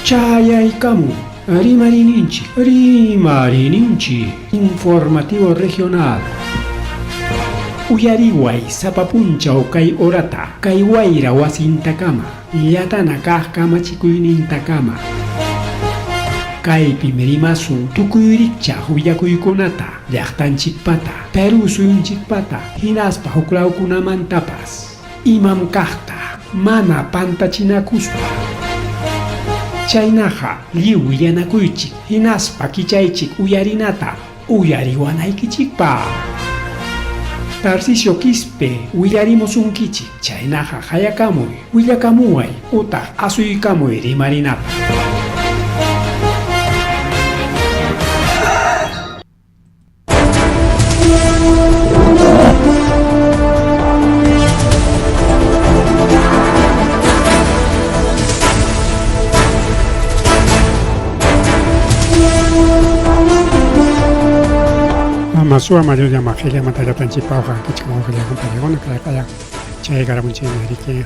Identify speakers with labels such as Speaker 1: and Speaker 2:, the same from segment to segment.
Speaker 1: Chayaykamun Rimariyninchik, Rimariyninchik Informativo Regional. Uyariway sapa punchaw kay horata, kay wayra wasintakama, llatana kaq kamachikuynintakama. Kaypim rimasun tukuy rikchaq willakuykunata, llaqtanchikpata, Perú suyunchikpata, hinaspa huklawkunamantapas. Imam kaqta mana pantachinakuspa. Chaynaqa lliw willanakuychik hinaspa kichaychik uyarinata uyariwanaykichikpaq. Tarcisio Quispe willarimusunkichik, chaynaqa qayakamuy, willakamuway utaq asuykamuy rimarinapaq.
Speaker 2: Masuwa mayolla majilla matallatanchikpawqa kichka wawqillayku paykuna kayqaya chay karamunchikmi riki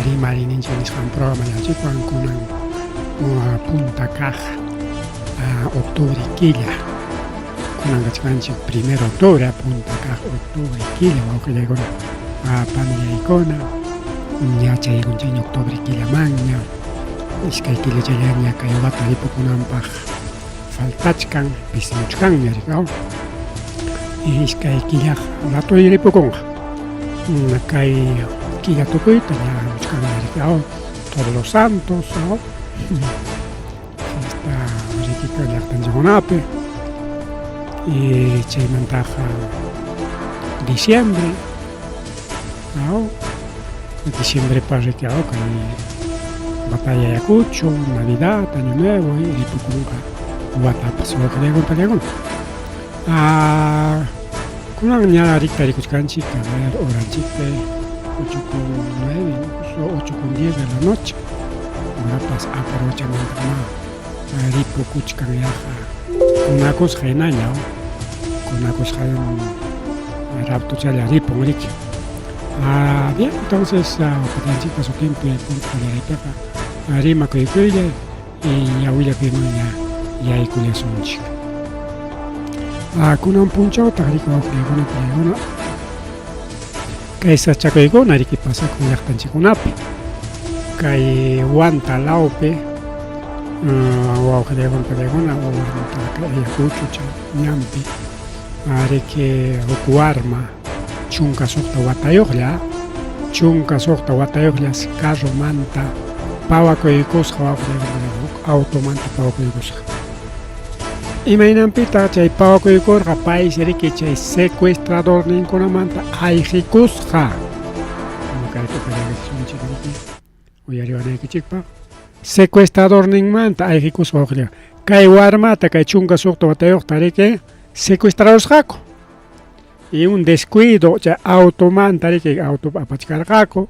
Speaker 2: rimariyninchik nisqan programa llanchikwan kunan punta kaq octubre killa kunan kachkanchik primero octubre punta kaq octubre killa wawqillaykuna panillaykuna ña chaykunchikña octubre killamanña iskay killachallaña kay wata ripukunanpaq faltachkan pisimuchkanña rikaw iskay killaq ratoy ripukunqa kay killa tukuyta ña hamuchkanña rikaw todos los santos fiesta rikika llaqtanchikkunapi y chaymantaqa diciembre aw diciembrepa riki aw kay batalla Ayacucho, Navidad, Año Nuevo y ripukunqa watapas wawqillayku pallaykuna. Ah, kunan ña rikta rikuchkanchik a ver horanchikpi 8 con 9 incluso 8 con 10 de la noche horapas aprovechamantaqmá ripukuchkan yaqa kunakusqa hinaña kunakusqa raptuchalla ripun riki. Ah, bien, entonces patanchikpa sutinpi punta qallariypiqa rimakuykuylla y ña willakuymanña yaykullasunchik. Ah, kunan punchawtaq riki wawqillaykuna pallaykuna kay sachakuykuna riki pasakun llaqtanchikkunapi kay Huanta lawpi wawqillaykuna pallaykuna Ayacucho chay ñanpi riki huk warma 16 watayuqlla 16 watayuqllas carromanta pawakuykusqa wawqillaykuna huk automanta pawakuykusqa. Imaynanpitaq chay pawakuykurqa paysi riki chay secuestradorninkunamanta ayqikusqa. Uyariwanaykichikpaq. Secuestradorninmanta ayqikusqa wawqilla. Kay warmata kay 16 watayuqta riki secuestrarusqaku. Y un descuido chay automanta riki auto apachkarqaku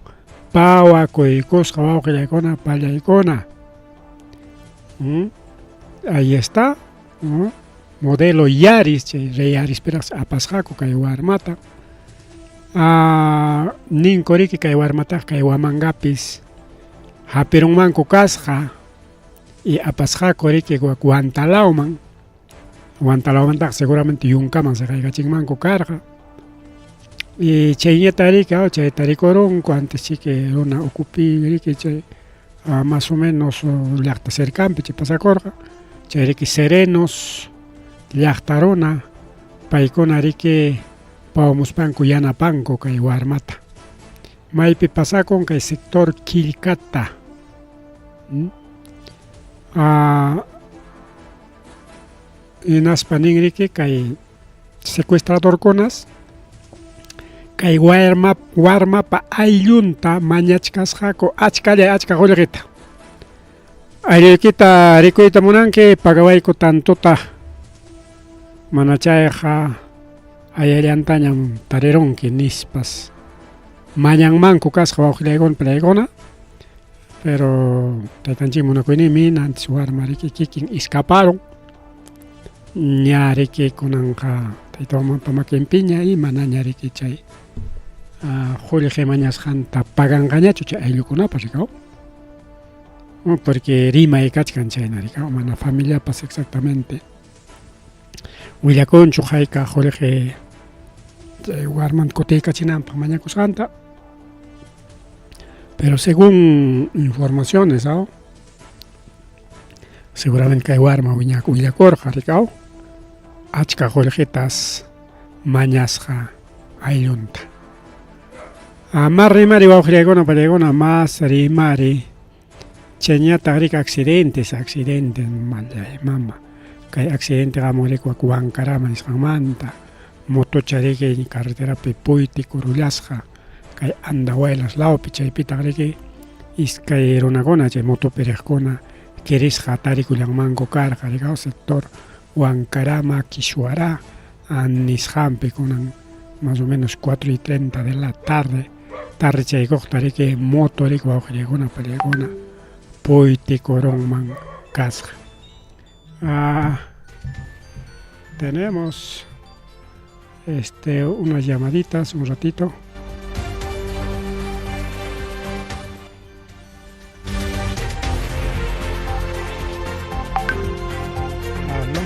Speaker 2: pawakuykusqa wawqillaykuna pallaykuna. Ahí está, ¿no? Modelo Yaris, chay Rey Yaris piraqsi apasqaku kay warmata. Ah, ninku riki kay warmataqa kay Huamangapis hapirunmanku kasqa y apasqaku riki Huantalawman. Huantalawmantaqa seguramente yunkaman siqaykachinmanku karqa. Y chayñata riki, chayta rikurunku antes chiki runa ukupi riki chay más o menos llaqta cercanpi chay pasakurqa chay riki serenos llaqta runa paykuna riki pawamuspanku yanapanku kay warmata maypi pasakun kay sector Quillcata hinaspa nin riki kay secuestradorkunas kay warma warmapa ayllunta mañachkasqaku achkallay achka qullqita aylluykita rikuyta munanki pagawayku tantota mana chayqa ayallantañam tarirunki nispas mañanmanku kasqa wawqillaykuna palaykuna pero taytanchik munakuyninmi antes warma riki kikin escaparun ña riki kunanqa tayta mamapa makinpiña y manaña riki chay qullqi mañasqanta paganqañachu chay ayllukunapas rikaw. Porque rimay kachkan chayna rika, mana familiapas exactamente willakunchu hayka qullqi chay warmanta kutiykachinanpaq mañakusqanta. Pero según informaciones, ¿no? Seguramente kay warma willakurqa rikaw achka qullqitas mañasqa ayllunta. Mas rimari wawqillaykuna pallaykuna mas rimari chayñataq riki accidentes, accidentes mallay mama kay accidente hamun riki wak Huancarama nisqanmanta motocha riki carreterapi puytikurullasqa kay Andahuaylas lawpi chaypitaq riki iskay runakuna chay motopi riqkuna kirisqa tarikullanmanku karqa rikaw sector Huancarama Kishuará nisqanpi kunan más o menos 4:30 de la tarde tarde chaykuqta riki moto riki wawqillaykuna pallaykuna puytikurunman kasqa. Tenemos unas llamaditas un ratito. Aló.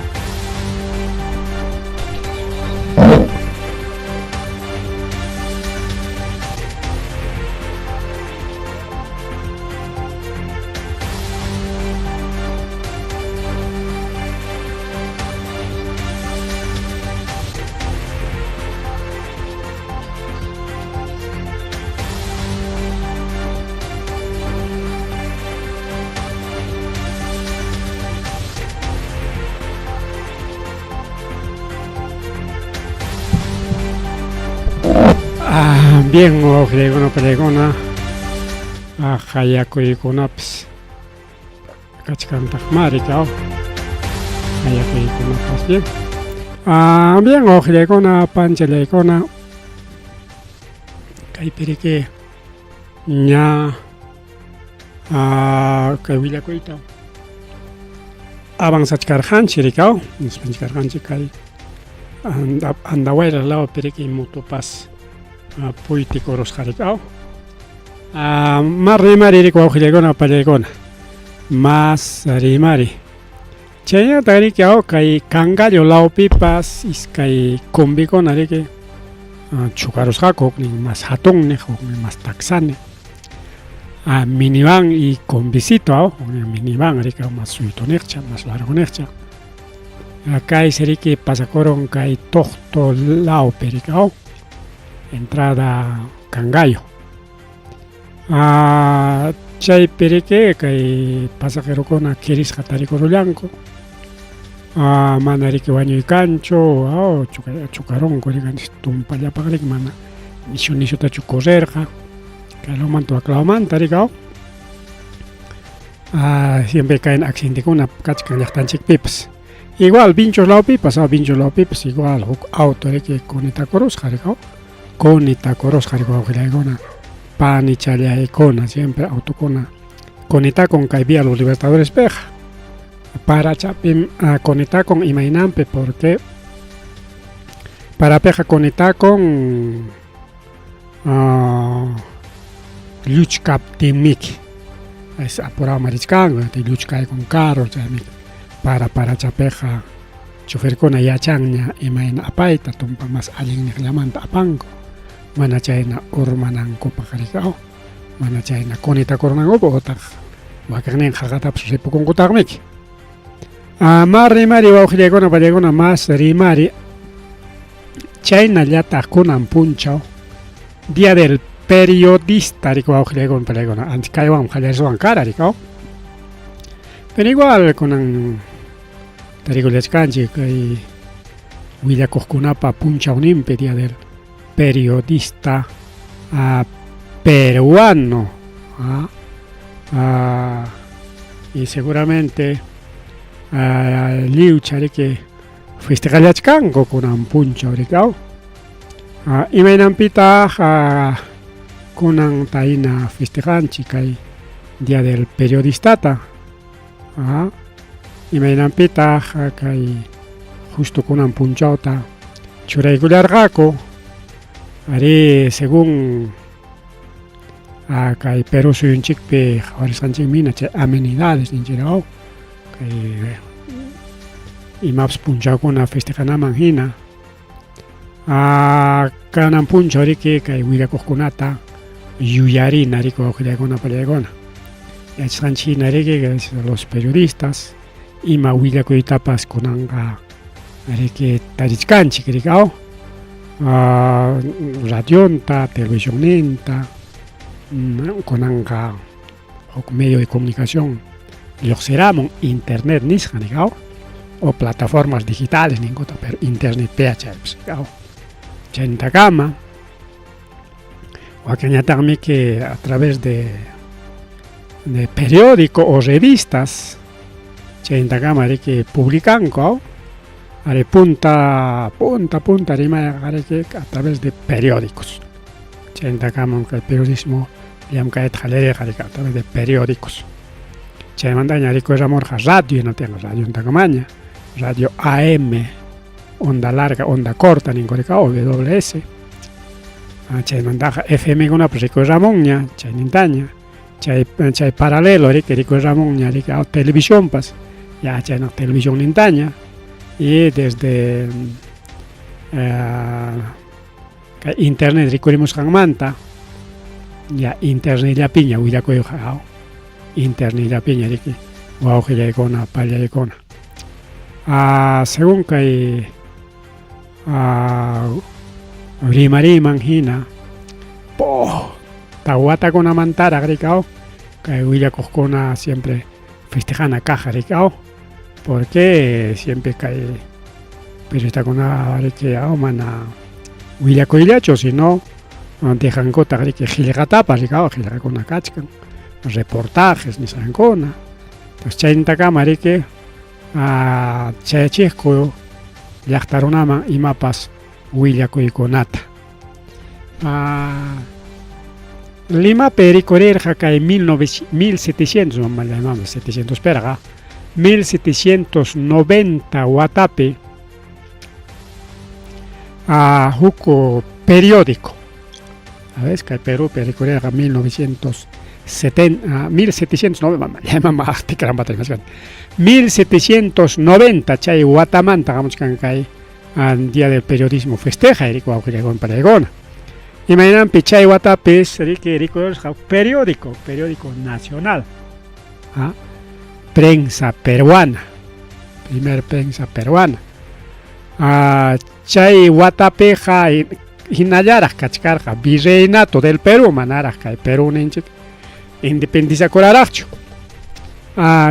Speaker 2: Bien, wawqillaykuna pallaykuna qayakuykunapas kachkantaqmari kaw qayakuykunapas bien. Bien, wawqillaykuna panchallaykuna kaypi riki ña kay willakuyta avanzachkarqanchik rikaw nispanchkarqanchik kay Andahuaylas lawpi riki motopas puytikurusqa rikaw. Mas rimari riki wawqillaykuna pallaykuna mas rimari chaynataq riki kay Cangallo lawpipas iskay combikuna riki chukarusqaku huknin mas hatunniq huknin mas taksaniq minivan y combicito huknin minivan riki mas suytuniqcha mas largoniqcha kaysi riki pasakurun kay Toqto lawpi riki entrada Cangallo. Chaypi riki kay pasajerokuna kirisqa tarikurullanku mana riki wañuykanchu chukarunku riki tumpallapaq riki mana nishu nishutachu correrqa kay lawmanta wak lawmanta riki siempre caen accidentekuna kachkan llaqtanchikpipas. Igual Vinchos lawpipas, Vinchos lawpipas igual huk auto riki kunitakurusqa riki kunitakurusqa riki wawqillaykuna panichallaykuna siempre autokuna kunitakun kay Vía Los Libertadores piqa parachapim kunitakun imaynanpi porque parapiqa kunitakun lluchkaptinmiki es apurado richkanku lluchkaykun carro chaymi para parachapiqa choferkuna yachanña imayna apayta tumpa mas allinniqllamanta apanku mana chayna urmanankupaq rikaw mana chayna kunitakurunankupaq utaq wakinninqa qaqatapas ripukunkutaqmiki. Mas rimari wawqillaykuna pallaykuna mas rimari chaynallataq kunan punchaw Día del Periodista riki wawqillaykuna pallaykuna antes kaywanmi qallarisuwan kara rikaw pero igual kunan tarikullachkanchik kay willakuqkunapa punchawninpi Día del Periodista peruano y seguramente lliwcha riki festejallachkanku kunan punchaw rikaw. Imaynanpitaq kunan tayna festejanchik kay Día del Periodistata imaynanpitaq kay justo kunan punchawta churaykullarqaku ari según Kay Perú suyunchikpi qhawarisqanchikmi hina chay amenidades ninchik kay imapas punchawkuna festejanaman hina. Kanan punchaw riki kay willakuqkunata yuyarina riki wawqillaykuna pallaykuna. Yachasqanchik hina riki los periodistas ima willakuytapas kunanqa riki tarichkanchik riki aw radionta, televisionninta, kunanqa huk medio de comunicación lluqsiramun internet nisqa riki aw o plataformas digitales ninkuta pero internetpiqa chaypas aw chaynintakama wakinñataqmi que a través de periódico o revistas chaynintakama riki publicanku aw ari punta punta punta rimayqa riki a través de periódicos chaynintakama kay periodismo llamk'ayta qallarirqa riki a través de periódicos chaymantaña rikuramurqa radio hinaptinqa radiontakamaña radio AM onda larga onda corta ninku riki WS chaymantaqa FM kunapas rikuramunña chaynintaña chay chay paralelo riki rikuramunña riki televisionpas ya chaynaqa televisionnintaña y desde kay internet rikurimusqanmanta ya internetllapiña willakuyqa aw internetllapiña riki wawqillaykuna pallaykuna según kay rimariyman hina tawa watakunamantaraq riki aw kay willakuqkuna siempre festejana kaq riki aw porque siempre kay periodistakunaqa riki aw mana willakuyllachu sino dejankutaq riki qillqatapas riki aw qillqakuna kachkan reportajes nisqankuna entonces chaynintakama riki chayachiqku llaqta runaman imapas willakuykunata. Limapi rikurirqa kay 1700 700 perqa 1790 watapi huk periódico. A ver, kay Perúpi rikurirqa 1970 1790 1790 chay watamanta hamuchkan kay Día del Periodismo festeja riki wawqillaykuna panaykuna. Imaynanpi chay watapis riki rikurirqa periódico, periódico nacional. Prensa peruana, primer prensa peruana. Chay watapiqa hinallaraq kachkarqa virreinato del Perú, manaraq kay Perú ninchik independizakuraraqchu.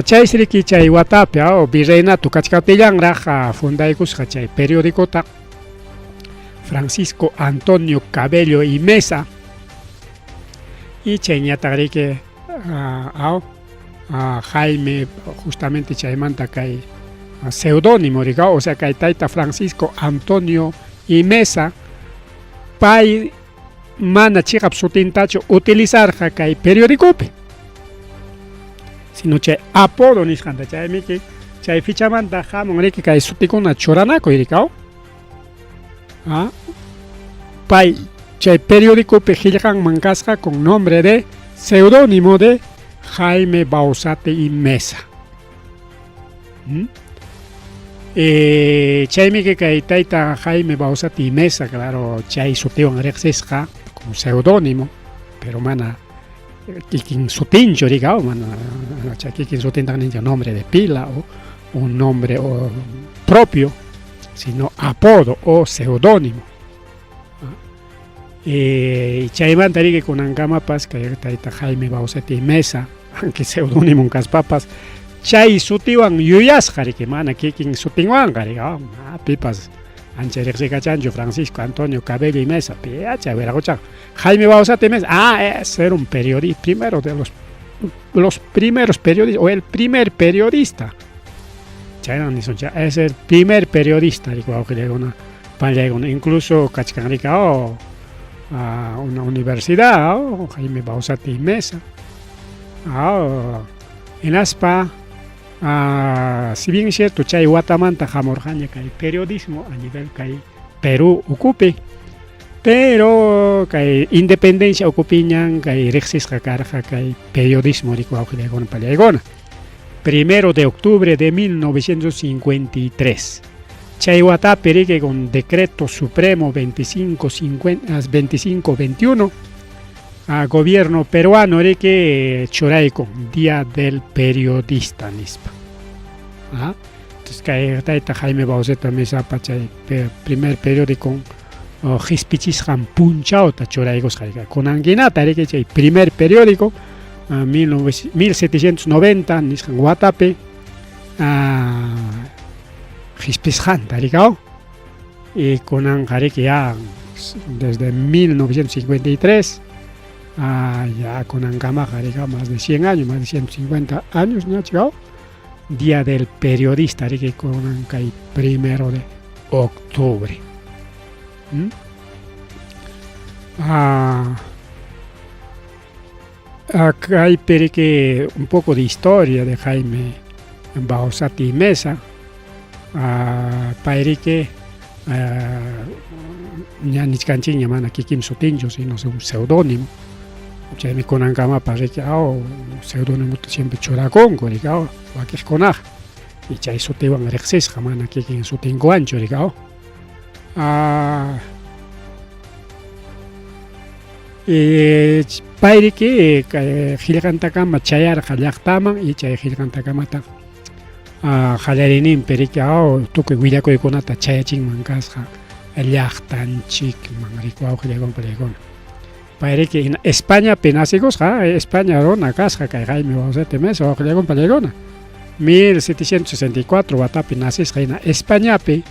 Speaker 2: Chaysi riki chay watapi virreinato kachkaptillanraq fundaykusqa chay periodicota Francisco Antonio Cabello y Mesa y chayñataq riki Jaime justamente chaymanta kay seudónimo riki o sea kay tayta Francisco Antonio y Mesa pay mana chiqap sutintachu utilizarqa kay periodicopi sino chay apodo nisqanta chaymiki chay fichamanta hamun riki kay sutikuna churanakuy riki pay chay periodicopi qillqanman kasqa con nombre de seudónimo de Jaime Bausate y Mesa. Chaymiki kay tayta Jaime Bausate y Mesa, claro, chay sutiwan riqsisqa como seudónimo, pero mana kikin sutinchu riki mana chay kikin sutintaqa ninchik nombre de pila o un nombre propio, sino apodo o seudónimo. Chaymanta riki kunankamapas kay tayta Jaime Bausate y Mesa, aunque seudónimo kaspapas, chay sutiwan yuyasqa riki mana kikin sutinwanqa riki pipas ancha riqsikachanchu Francisco Antonio Cabello y Mesa, piacha wiraquchaqa Jaime Bausate y Mesa, es era un periodista, primero de los primeros periodistas, o el primer periodista. Chaynan nisunchik, es el primer periodista riki wawqillaykuna pallaykuna, incluso kachkan riki una universidad Jaime Bausate y Mesa. Hinaspa si bien es cierto chay watamanta hamurqaña kay periodismo a nivel kay Perú ukupi, pero Pero kay independencia ukupiñan kay riqsisqa karqa kay periodismo riki wawqillaykuna pallaykuna. Primero de octubre de 1953. Chay watapi riki con decreto supremo 2521 a gobierno peruano riki churaykun Día del Periodista nispa. Ah, entonces kay tayta Jaime Bauseta Mesapa chay primer periódico qispichisqan punchawta churaykusqa kunankinata riki chay primer periódico 1790 nisqan watapi qhispisqanta rikaw y kunanqa riki ya desde 1953 ya kunankamaqa rikaw más de 100 años, más de 150 años ña chikaw Día del Periodista riki kunan kay primero de octubre. ¿Mm? Kaypi riki un poco de historia de Jaime Bausate Mesa. Pay riki ña nichkanchikña mana kikin sutinchu sino un seudónimo. Chaymi kunankamapas riki seudónimota siempre churakunku riki wakiqkunaqa y chay sutiwan riqsisqa mana kikin sutinkuwanchu riki pay riki qillqantakama chayarqa llaqtaman y chay qillqantakamataq qallariyninpi riki tukuy willakuykunata chayachinman kasqa llaqtanchikman riki wawqillaykuna pallaykuna. Pay riki Españapi nacikusqa, España runa kasqa kay Jaime Bausate Mesa wawqillaykuna pallaykuna. 1764 watapi nacisqa hina Españapi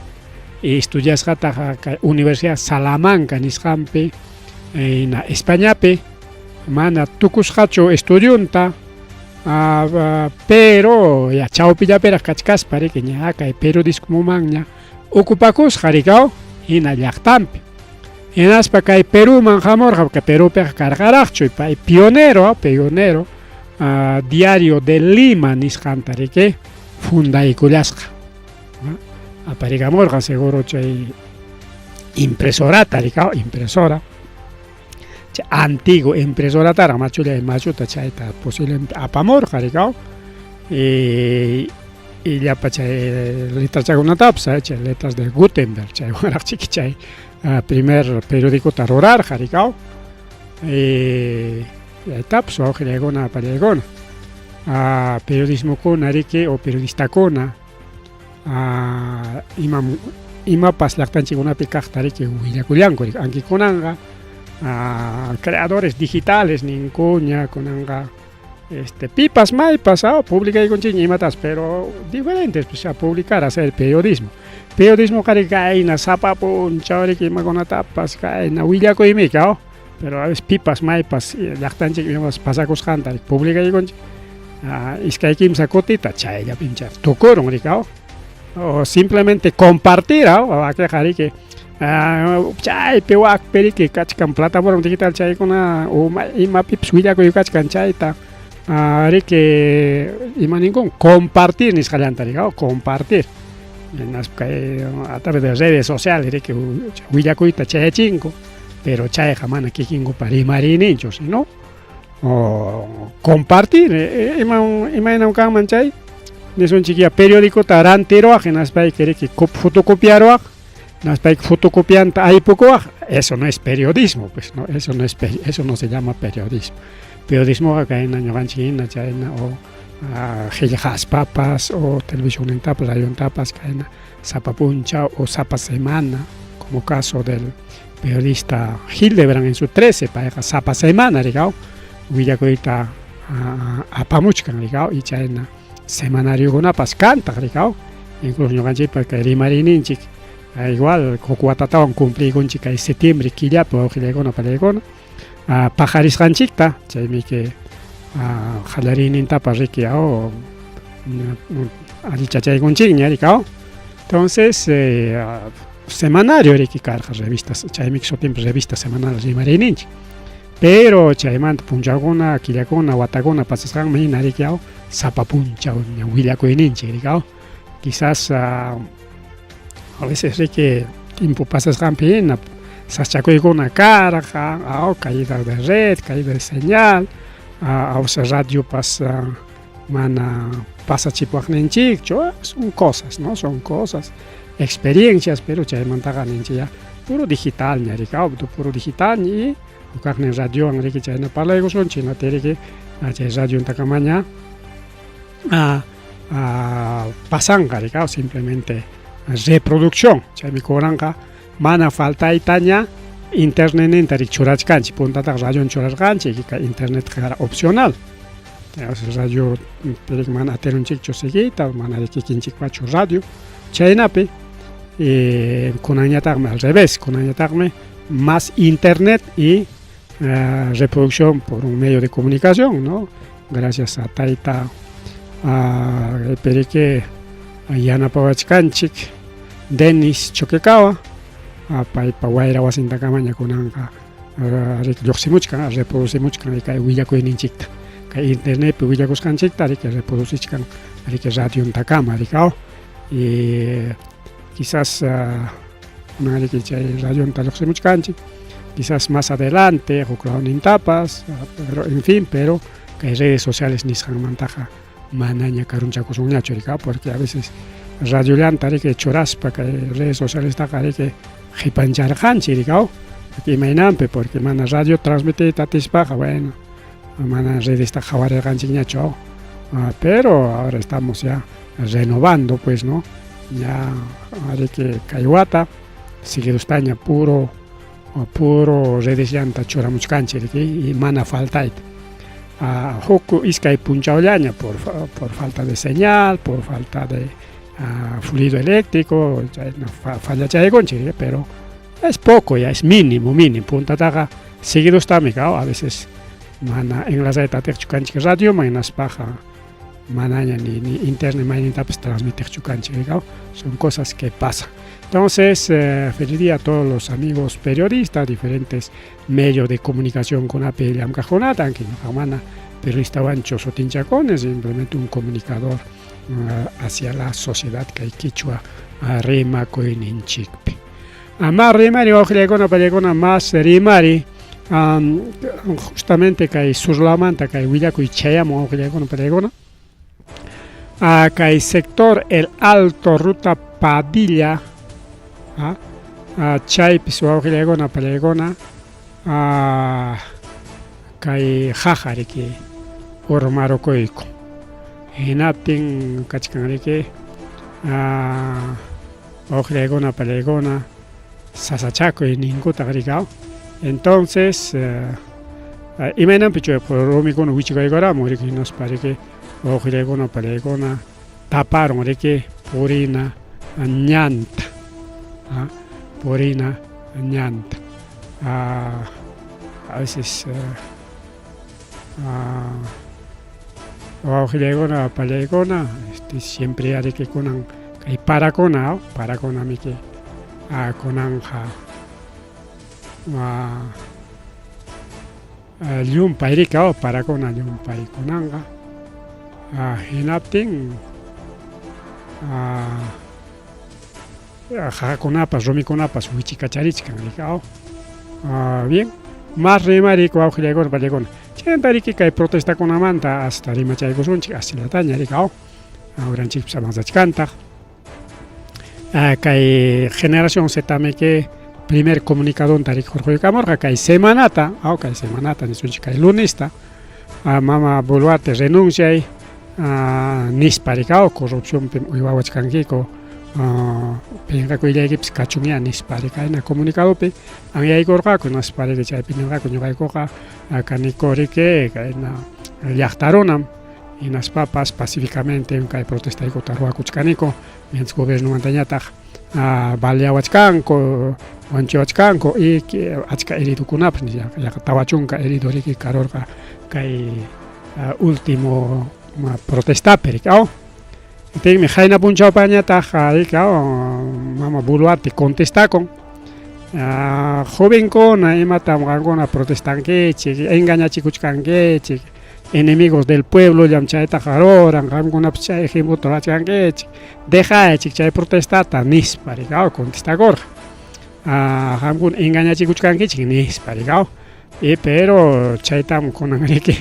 Speaker 2: y estudiasqataq kay Universidad Salamanca nisqanpi hina Españapi mana tukusqachu estudionta pero ya chawpillapiraq kachkaspa riki ña kay periodismomanña ocupakusqa rikaw hina llaqtanpi. Hinaspa kay Perúman hamurqa porque Perúpiqa karqaraqchu pay pionero Diario de Lima nisqanta riki fundaykullasqa. Aparikamurqa seguro chay impresorata rikaw impresora chay antiguo impresorataraq machullay machuta chayta posiblemente apamurqa rikaw y llapa chay letrachakunatapas chay letras de Gutenberg chaywanraq chiki chay primer periodicota rurarqa rikaw chaytapas wawqillaykuna pallaykuna periodismokuna riki o periodistakuna imapas llaqtanchikkunapi kaqta riki willakullanku riki anki kunanqa creadores digitales ninkuña kunanqa pipas maypas publicaykunchikña imatas pero diferentes pues a publicar hacer periodismo. Periodismo qari kayna sapa punchaw riki imakunatapas kayna willakuymiki pero a veces pipas maypas llaqtanchik imapas pasakusqanta publicaykunchik iskay kimsa kutita chayllapim chay tukurun riki o simplemente compartir wakiqa riki chaypi wakpi riki kachkan plataforma digital chaykuna o imapipas willakuy kachkan chayta riki ima ninkun compartir nisqallanta riki compartir hinaspa kay a través de redes sociales riki willakuyta chayachinku pero chayqa mana kikinkupa rimariyninchu sino o compartir imaynam kanman chay nisunchik ya periodicota rantiruwaq hinaspayki riki fotocopiaruwaq hinaspayki fotocopianta aypukuwaq eso no es periodismo pues no eso no es eso no se llama periodismo. Periodismoqa kayna ñuqanchik hina chayna o qillqaspapas o televisionnintapas radiontapas kayna sapa punchaw o sapa semana como caso del periodista Hildebrand en su 13 payqa sapa semana rikaw willakuyta apamuchkan rikaw y chayna semanariokunapas kantaq rikaw incluso ñuqanchikpa kay rimariyninchik igual huk watatawan cumpliykunchik kay septiembre killapi wawqillaykuna pallaykuna paqarisqanchikta chaymi que qallariynintapas riki allichachaykunchikña rikaw entonces semanario riki karqa revistas chaymi sutinpi revista semanal rimariyninchik pero chaymanta punchawkuna killakuna watakuna pasasqanman hina riki sapa punchaw willakuyninchik rikaw quizás a veces riki tiempo pasasqanpi hina Sasachakuykuna karqa, aw, caída de red, caída de señal, aw, radiopas mana pasachipuwaqninchikchu, son cosas, ¿no? Son cosas, experiencias, pero chaymantaqa ninchik ya puro digital ña riki, aw, puro digital y hukaqnin radiowan riki chayna parlaykusunchik, hinaptin riki chay radiontakamaña pasanqa riki, simplemente reproducción, chaymi kunanqa mana faltaytaña internetninta riki churachkanchik, puntataqa radion churarqanchik, kay internetqa kara opcional. Radio mana atirunchikchu seguiyta, mana kikinchikpachu radio, chaynapi kunanñataqmi al revés, kunanñataqmi más internet y reproducción por un medio de comunicación, ¿no? Gracias a tayta Perique yanapawachkanchik Denis Choquecaba, paypa wayra wasintakamaña kunanqa lluqsimuchkan, reproducimuchkan kay willakuyninchikta, kay internetpi willakusqanchikta riki reproducichkan riki radiontakama riki, aw, y quizás kunan riki chay radionta lluqsimuchkanchik, quizás más adelante huk lawnintapas, pero en fin, pero kay redes sociales nisqanmantaqa manaña karunchakusunñachu riki, porque a veces radiollanta riki churaspa kay redes socialestaqa riki qipancharqanchik riki, aw, imaynanpi, porque mana radio transmitiyta atispaqa, bueno, mana redesta qhawarirqanchikñachu, aw, pero ahora estamos ya renovando, pues, ¿no? Ya riki kay wata seguidostaña puro puro redesllanta churamuchkanchik riki y mana faltayta. Huk iskay punchawllaña por falta de señal, por falta de fluido eléctrico, chayna fallachaykunchik, pero es poco ya, es mínimo, mínimo. Puntataqa seguidostami a veces mana enlazayta atiqchu kanchik radioman, hinaspaqa manaña ni internet maynintapas transmitiqchu kanchik, son cosas que pasan. Entonces, feliz día a todos los amigos periodistas, diferentes medios de comunicación kunapi llamkaqkunata, aunque ñuqa mana periodistawanchu sutinchakuni, simplemente un comunicador hacia la sociedad kay quichua rimakuyninchikpi. Ama rimari wawqillaykuna pallaykuna más rimari justamente kay surlawmanta kay willakuy chayamun wawqillaykuna pallaykuna. Kay sector El Alto Ruta Padilla, chaypis wawqillaykuna pallaykuna kay qaqa riki urmarukuyku, hinaptin kachkan riki wawqillaykuna pallaykuna sasachakuy ninkutaq riki, aw. Entonces imaynanpi chay rumikuna wichikaykaramun riki, hinaspa riki wawqillaykuna pallaykuna taparun riki purina ñanta, purina ñanta. A veces wawqillaykuna pallaykuna siempre riki kunan kay parakuna, parakuna miki kunanqa llumpay riki, parakuna llumpay kunanqa, hinaptin qaqakunapas rumikunapas wichikacharichkan riki, aw. Bien, más rimari wawqillaykuna pallaykuna, chaymanta riki kay protestakunamanta hasta rimachaykusunchik asillataña riki, aw, uranchikpis avanzachkantaq. Kay generación Z miki primer comunicadonta riki hurquykamurqa kay semanata, aw, kay semanata nisunchik kay lunesta, mama Boluarte renunciay nispa riki, aw, corrupcionpim uywawachkankiku, pinqakuyllaykipis kachunya nispa riki, ayna comunicadopi anyaykurqaku, hinaspa riki chaypi nirqaku ñuqaykuqa kaniku riki kayna llaqta runam, hinaspapas pacíficamente kay protestaykuta ruwakuchkaniku, mientras gobiernomantañataq baleawachkanku, wanchiwachkanku y achka heridokunapas, yaqa 40 herido riki karurqa kay último protestapi riki, aw. Tinmi qayna punchawpañataq riki, aw, mama Boluarte contestakun, jovenkuna imatam qankuna protestankichik, engañachikuchkankichik, enemigos del pueblo llam chaytaqa ruran, qamkunapas chay ejemplota ruwachkankichik, dejaychik chay protestata nispa riki, aw, contestakurqa. Qamkuna engañachikuchkankichik nispa rikaw. Y pero chaytam kunan riki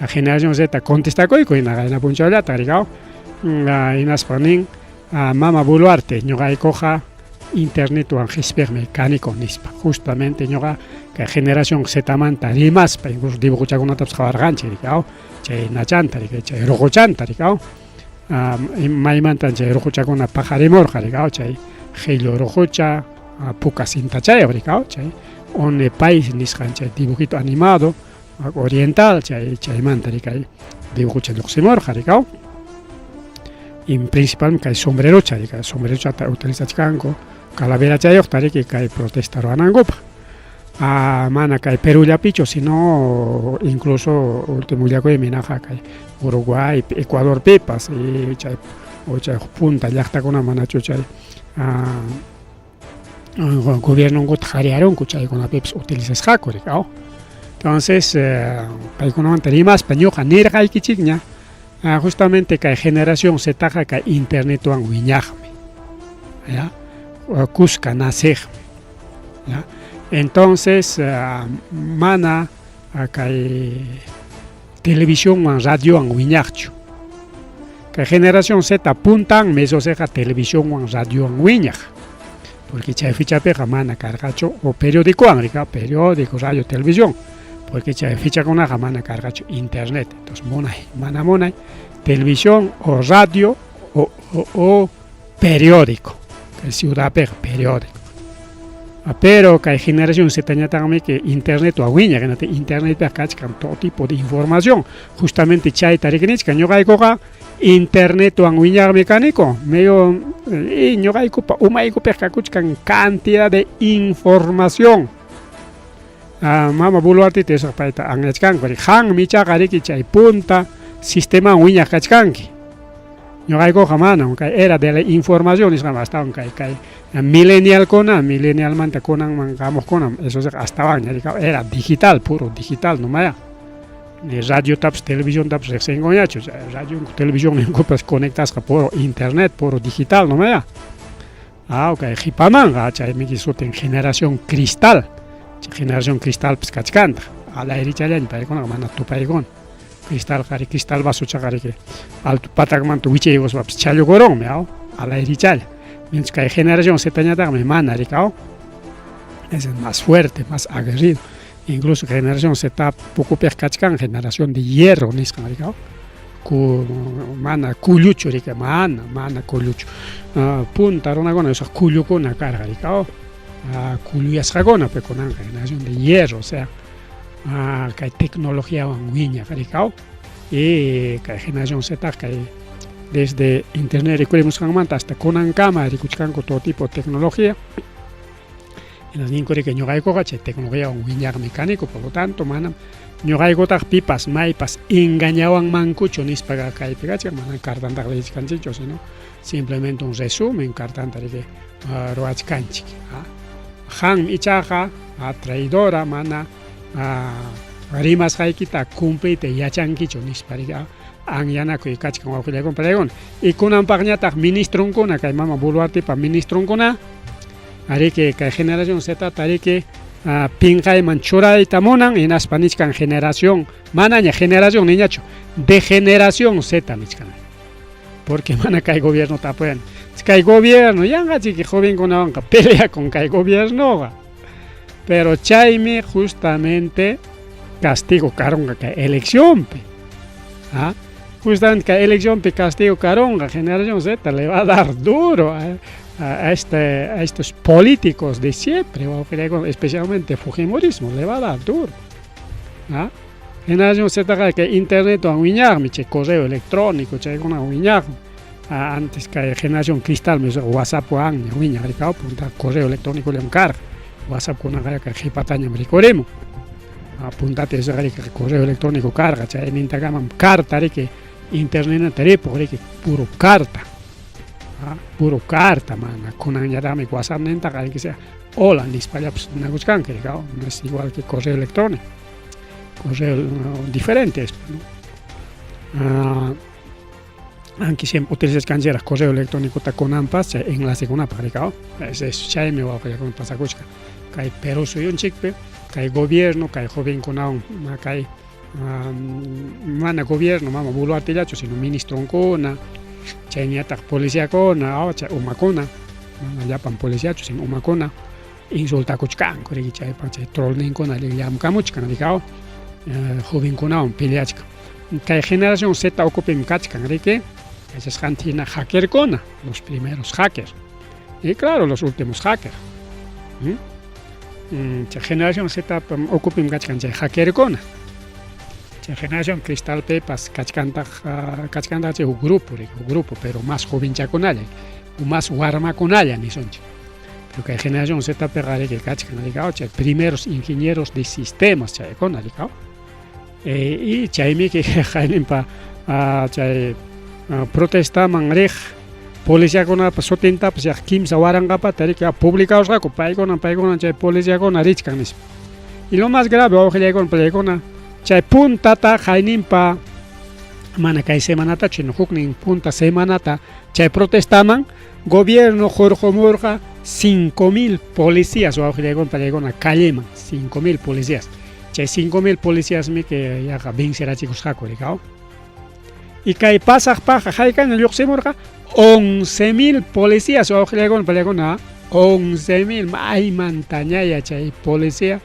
Speaker 2: generación Z contestakuyku hina qayna punchawllata rikaw. Hinaspa nin mama Boluarte ñuqaykuqa internetwan qispiqmi kaniku nispa. Justamente ñuqa kay generación Zmanta rimaspa incluso dibujochakunatapas qawarqanchik rikaw. Chay nachanta riki chay ruquchanta rikaw. Maymantan chay ruquchakuna paqarimurqa rikaw chay qillu ruqucha puka cintachayuq rikaw chay One País nisqan chay dibujito animado oriental chay chaymanta rikay dibujocha lluqsimurqa rikaw. Y principalmente kay sombrerocha rikay sombrerochata utilizachkanku calaverachayuqta riki kay protesta ruwanankupaq. Mana kay Perú-llapichu sino incluso último willakuymi hinaqa kay Uruguay, Ecuadorpipas y chay chay punta llaqtakuna manachu chay gobiernonkuta qhariyarunku chaykunapipas utilizasqaku rikaw. Entonces paykunamanta rimaspa ñuqa nirqaykichikña justamente kay generación Ztaqa kay internetwan wiñaqmi ya kuska naceqmi ya. Entonces mana kay televisionwan radiowan wiñaqchu. Kay generación Z puntanmi eso siqa televisionwan radiowan wiñaq. Porque chay fechapiqa mana karqachu o periodicowan rika periódico, radio, televisión. Porque chay fechakunaqa mana karqachu internet. Entonces munay, mana munay televisión o radio o periódico. Kay ciudadpiqa periódico. Pero kay generación Zñataqmi que internetwan wiñaq hinaptin internetpiqa kachkan todo tipo de información. Justamente chayta riknichkan ñuqaykuqa internetwan wiñaqmi kaniku. Medio y ñuqaykupa umaykupiqa kakuchkan cantidad de información. Mama Boluarteta esaq payta anyachkanku qanmi ichaqa riki chay punta sisteman wiñaq kachkanki. Ñuqaykuqa manam kay era de la información nisqam astawan kay kay milenialkuna milenialmanta kunanman hamuqkunam eso siqa astawanña era digital puro digital nomaya. Ni radiotapas televisiontapas riqsinkuñachu radio televisionninkupas conectasqa puro internet puro digital nomaya. Kay qipamanqa chaymi sutin generación cristal. Chay generación cristalpas kachkantaq. Alayrichallaña paykunaqa mana tupaykuna. Cristal qari cristal vasochaqa riki alto patakmanta wichaykuspapas challukurunmi aw alayrichalla. Mientras kay generación Zñataqmi mana riki aw. Es más fuerte, más aguerrido. Incluso generación Z pukupiq kachkan generación de hierro nisqan riki aw. Mana kulluchu riki mana mana kulluchu. Punta runakuna esaq kullukuna karqa riki aw. Kulluyasqakuna pero kunanqa generación de hierro, o sea, kay tecnologiawan wiñaq riki aw. Y kay generación Z kay desde internet rikurimusqanmanta hasta kunankama rikuchkanku todo tipo de tecnología. Hinas ninku riki ñuqaykuqa chay tecnologiawan wiñaqmi kaniku, por lo tanto manam ñuqaykutaq pipas maypas engañawanmankuchu nispa kaypi kachkan, manam cartantaqa leyichkanchikchu, sino simplemente un resumen cartanta riki ruwachkanchik. Qam ichaqa traidora mana rimasqaykita cumpliyta yachankichu nispa riki anyanakuy kachkan wawqillaykuna palaykuna. Y kunanpaqñataq ministronkuna kay mama Boluartepa ministronkuna ariki kay generación Zta riki pinqayman churayta munan hinaspa nichkan generación manaña generación niñachu degeneración Z nichkan. Porque mana kay gobiernota apoyan. Kay gobierno yanqachiki jovenkunawanqa peleakun kay gobiernoqa. Pero chaymi justamente castigo karunqa kay eleccionpi. Justamente kay eleccionpi castigo karunqa generación Z le va a dar duro a estos políticos de siempre, especialmente Fujimorismo, le va a dar duro. Generación Z kay internetwan wiñaqmi chay correo electrónico chaykuna wiñaqmi. Antes kay generación cristal WhatsAppwan wiñaq rikaw punta correo electrónico llam karqa. WhatsApp kunaqa kay qhipatañam rikurimun. Puntata riki correo electrónico karqa chaynintakamam carta riki internetnata ripuq riki puro carta. Puro carta mana kunanñataqmi WhatsApp nintaqa aunque sea hola nispallapas nakuchkanki rikaw, no es igual que correo electrónico. Correo diferente es, ¿no? Anki siempre utilizachkanchikra correo electrónicota kunanpas chay enlacekunapaq rikaw. Es eso, chaymi wawqillakuna pasakuchkan. Kay Perú suyunchikpi kay gobierno kay jovenkunawan kay mana gobierno mama Boluartellachu sino ministronkuna chayñataq policiakuna chay umakuna mana llapan policiachu sino umakuna insultakuchkanku riki chaypa chay trollninkuna llamkamuchkan rikaw jovenkunawan peleachkan. Kay generación Z ukupim kachkan riki yachasqanchik hina hackerkuna, los primeros hackers y claro los últimos hackers. Chay generación Z ukupim kachkan chay hackerkuna. Chay generación cristalpipas kachkantaq kachkantaq chay huk grupo riki, huk grupo pero más jovenchakunalla, más warmakunalla nisunchik. Pero kay generación Zpiqa riki kachkan riki chay primeros ingenieros de sistemas chaykuna riki. Y chaymiki qayninpa chay protestaman riq policiakunapa sutintapas yaq 3000 qapata riki publicawasqaku paykuna paykuna chay policiakuna richkan nispa. Y lo más grave wawqillaykuna paykuna chay puntata qayninpa mana kay semanatachu sino huknin punta semanata chay protestaman gobierno hurqumurqa 5000 policías wawqillaykuna paykuna calleman 5000 policías. Chay 5000 policíasmi que yaqa vencerachikusqaku rikaw. Y kay pasaqpaqqa haykaña lluqsimurqa 11000 policías wawqillaykuna paykuna 11000 maymantañaya chay policía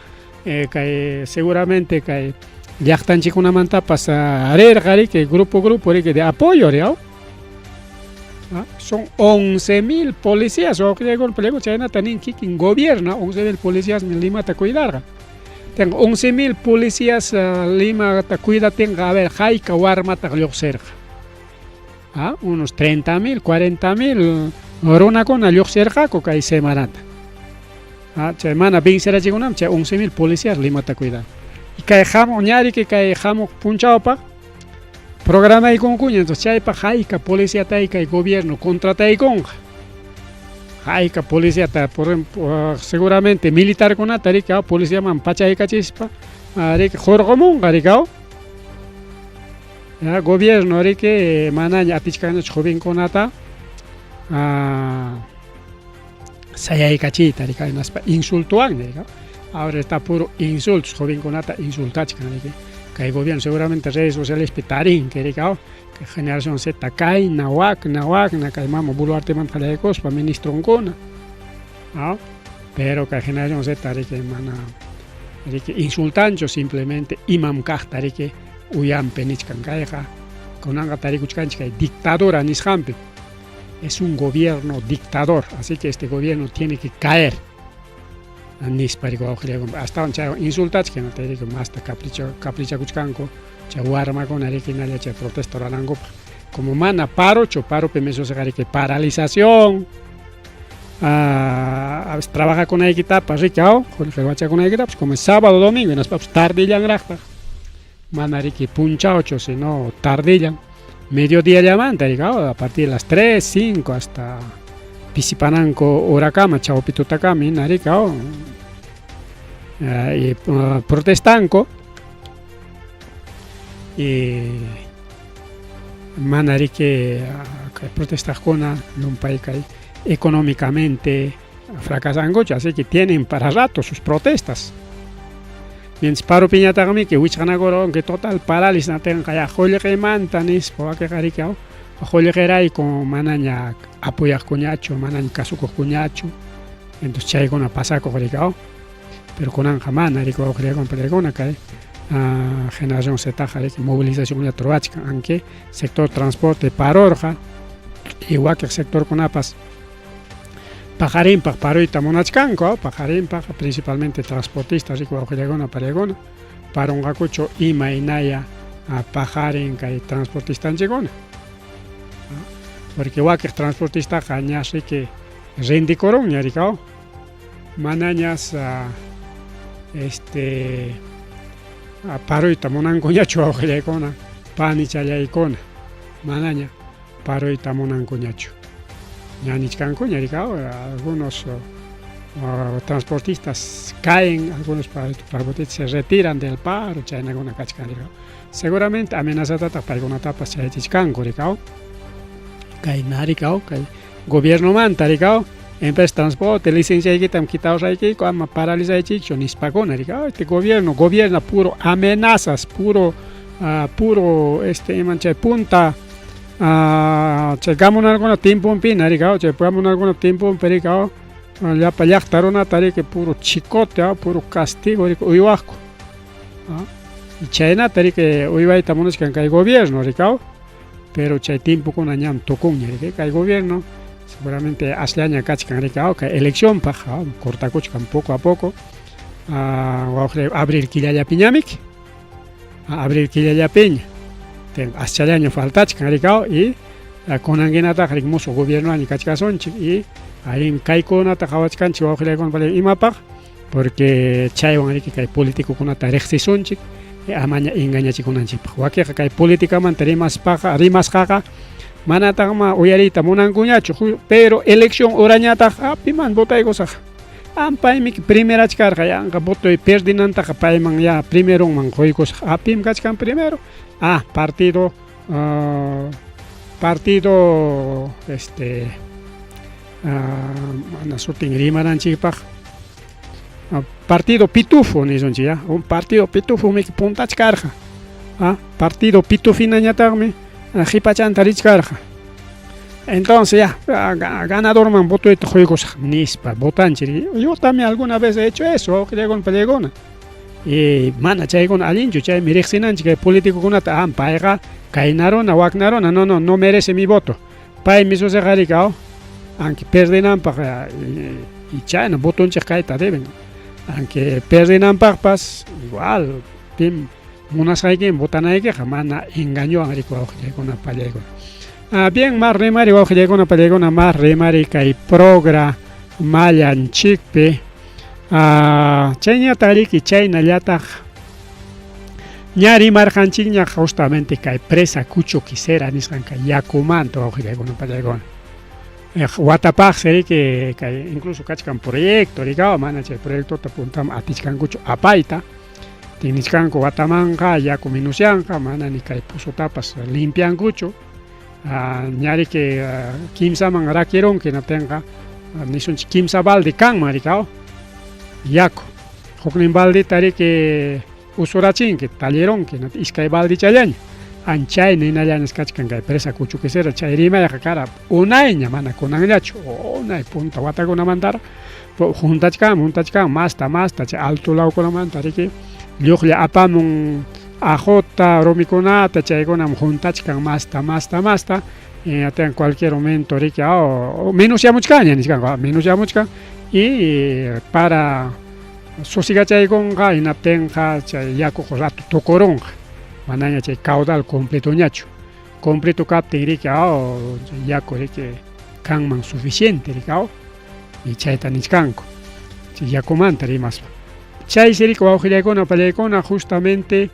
Speaker 2: kay seguramente kay llaqtanchikkunamantapas rirqa riki grupo grupo riki de apoyo riaw. Son 11000 policías wawqillaykuna paykuna chaynata nin kikin gobierno 11000 policíasmi Limata cuidarqa. Tengo 11000 policías Limata cuidatinqa a ver hayka warmataq lluqsirqa. Unos 30.000, 40.000 runakuna lluqsirqaku kay semanata. Chay mana vencerachikunam chay 11.000 policías Limata cuidan. Y kay hamuq ñariki kay hamuq punchawpaq programaykunkuña entonces chaypaq hayka policiata kay gobierno contrataykunqa. Hayka policiata por seguramente militarkunata riki policiaman pachaykachispa riki hurqumunqa rikaw. Gobierno riki manaña atichkanñachu jovenkunata sayaykachiyta riki hinaspa insultuwanña riki. Ahora está puro insultos jovenkunata insultachkan riki. Kay gobierno seguramente redes socialespi tarinki riki kay generación Z kayna wakna wakna kay mama Boluartemanta qallaykuspa ministronkuna. Pero kay generación Z riki mana riki insultanchu simplemente imam kaqta riki uyampi nichkan kayqa kunanqa tarikuchkanchik kay dictadura nisqanpi. Es un gobierno dictador, así que este gobierno tiene que caer. Nispa riki wawqillaykuna astawan chaywan insultachkan riki masta caprichakuchkanku chay warmakuna riki hinalla chay protesta ruranankupaq. Como mana parochu, paropi mesusqa riki paralización, a veces trabajakunaykitapas riki qullqi como es sábado domingo hinaspapas tardillanraqtaq mana riki punchawchu sino tardillan mediodiallamanta riki a partir de las 3, 5 hasta pisipananku horakama chawpi tutakama hina riki y protestanku y mana riki kay protestaqkuna llumpay kay económicamente fracasankuchu así que tienen para rato sus protestas. Mientras paropiñataqmi que wichqanakurqanku que total parálisis natinqa ya qullqimanta nispa wakinqa riki qullqirayku manaña apoyaqkuñachu manaña kasukuqkuñachu entonces chaykuna pasakuq riki pero kunanqa mana riki wawqillaykuna parillaykuna kay generación Ztaqa riki movilizacionkunata ruwachkan aunque sector transporte parurqa y wakiq sectorkunapas paqarinpaq paruyta munachkanku paqarinpaq principalmente transportistas riki wawqillaykuna parillaykuna parunqakuchu imaynaya paqarin kay transportistanchikkuna porque wakiq transportistaqa ñas riki rendikurunña riki manañas este paruyta munankuñachu wawqillaykuna panichallaykuna manaña paruyta munankuñachu ña nichkankuña riki algunos transportistas caen algunos transportistas se retiran del paro chaynakuna kachkan riki seguramente amenazatataq paykunatapas chayachichkanku riki. Kay narikaw kay gobiernomanta rikaw empresa transporte licenciaykitam kitawraykiku ama paralizaychikchu nispakuna rikaw este gobierno gobierna puro amenazas puro puro este iman chay punta chay gamunarkuna timpunpina rikaw chay gamunarkuna timpunpi rikaw llapa llaqta runata riki puro chicote puro castigo riki uywaqku chaynata riki uywayta munachkan kay gobierno rikaw pero chay tiempokuna ñam tukunña riki kay gobierno seguramente asllaña kachkan riki kay eleccionpaq cortakuchkan poco a poco wawqi abril killallapiñamik abril killallapiña aschallaña faltachkan rikaw y kunankinataq riki musuq gobiernoaña kachkasunchik y arin kaykunata qhawachkanchik wawqillaykuna imapaq porque chaywan riki kay politicokunata riqsisunchik amaña engañachikunanchikpaq wakiqa kay politicamanta rimaspaqa rimasqaqa manataqma uyariyta munankuñachu pero elección urañataq piman votaykusaq paymi primerach karqa yanqa votoy perdinantaqa payman ya primeronman quykusaq pim kachkan primero partido partido este mana sutin rimananchikpaq partido pitufo nisunchik ya un partido pitufo miki puntach karqa partido pitufinañataqmi qhipachanta richkarqa entonces ya ganadorman votoyta quykusaq nispa votanchik yo también alguna vez he hecho eso wawqillaykuna pallaykuna y mana chaykuna allinchu chaymi riqsinanchik kay politicokunata payqa kayna runa wakna runa no no no merece mi voto paymi suceqa rikaw aunque perdinanpaq y chayna votonchik kayta deben aunque perdinanpaqpas igual pim munasqaykin votanaykiqa mana engañowan riki wawqillaykuna pallaykuna bien mas rimari wawqillaykuna pallaykuna mas rimari kay programallanchikpi chayñataq riki chaynallataq ña rimarqanchikña justamente kay presa Cuchoquisera nisqan kay yakumanta wawqillaykuna pallaykuna watapaqsi riki kay incluso kachkan proyecto rikaw mana chay proyectota puntaman atichkankuchu apayta tinichkanku watamanqa yaku minusyanqa mana ni kay pozotapas limpiankuchu ña riki kimsaman rakirunki hinaptinqa nisunchik kimsa balde kanman rikaw yaku huknin baldeta riki usurachinki tallirunki iskay baldechallaña anchayna hinallañas kachkan kay presa Cuchoquisera chay rimayqa kara unayña mana kunanllachu unay punta watakunamantara juntachkan juntachkan masta masta chay alto lawkunamanta riki lluqlla apamun ajota rumikunata chaykunam juntachkan masta masta masta en cualquier momento riki menosyamuchkanña nichkanku menosyamuchkan y para susigachaykunqa hinaptinqa chay yakuqa rato tukurunqa manaña chay caudal completoñachu completo kaptin riki yaku riki kanman suficiente riki y chayta nichkanku chay yakumanta rimaspa chaysi riki wawqillaykuna pallaykuna justamente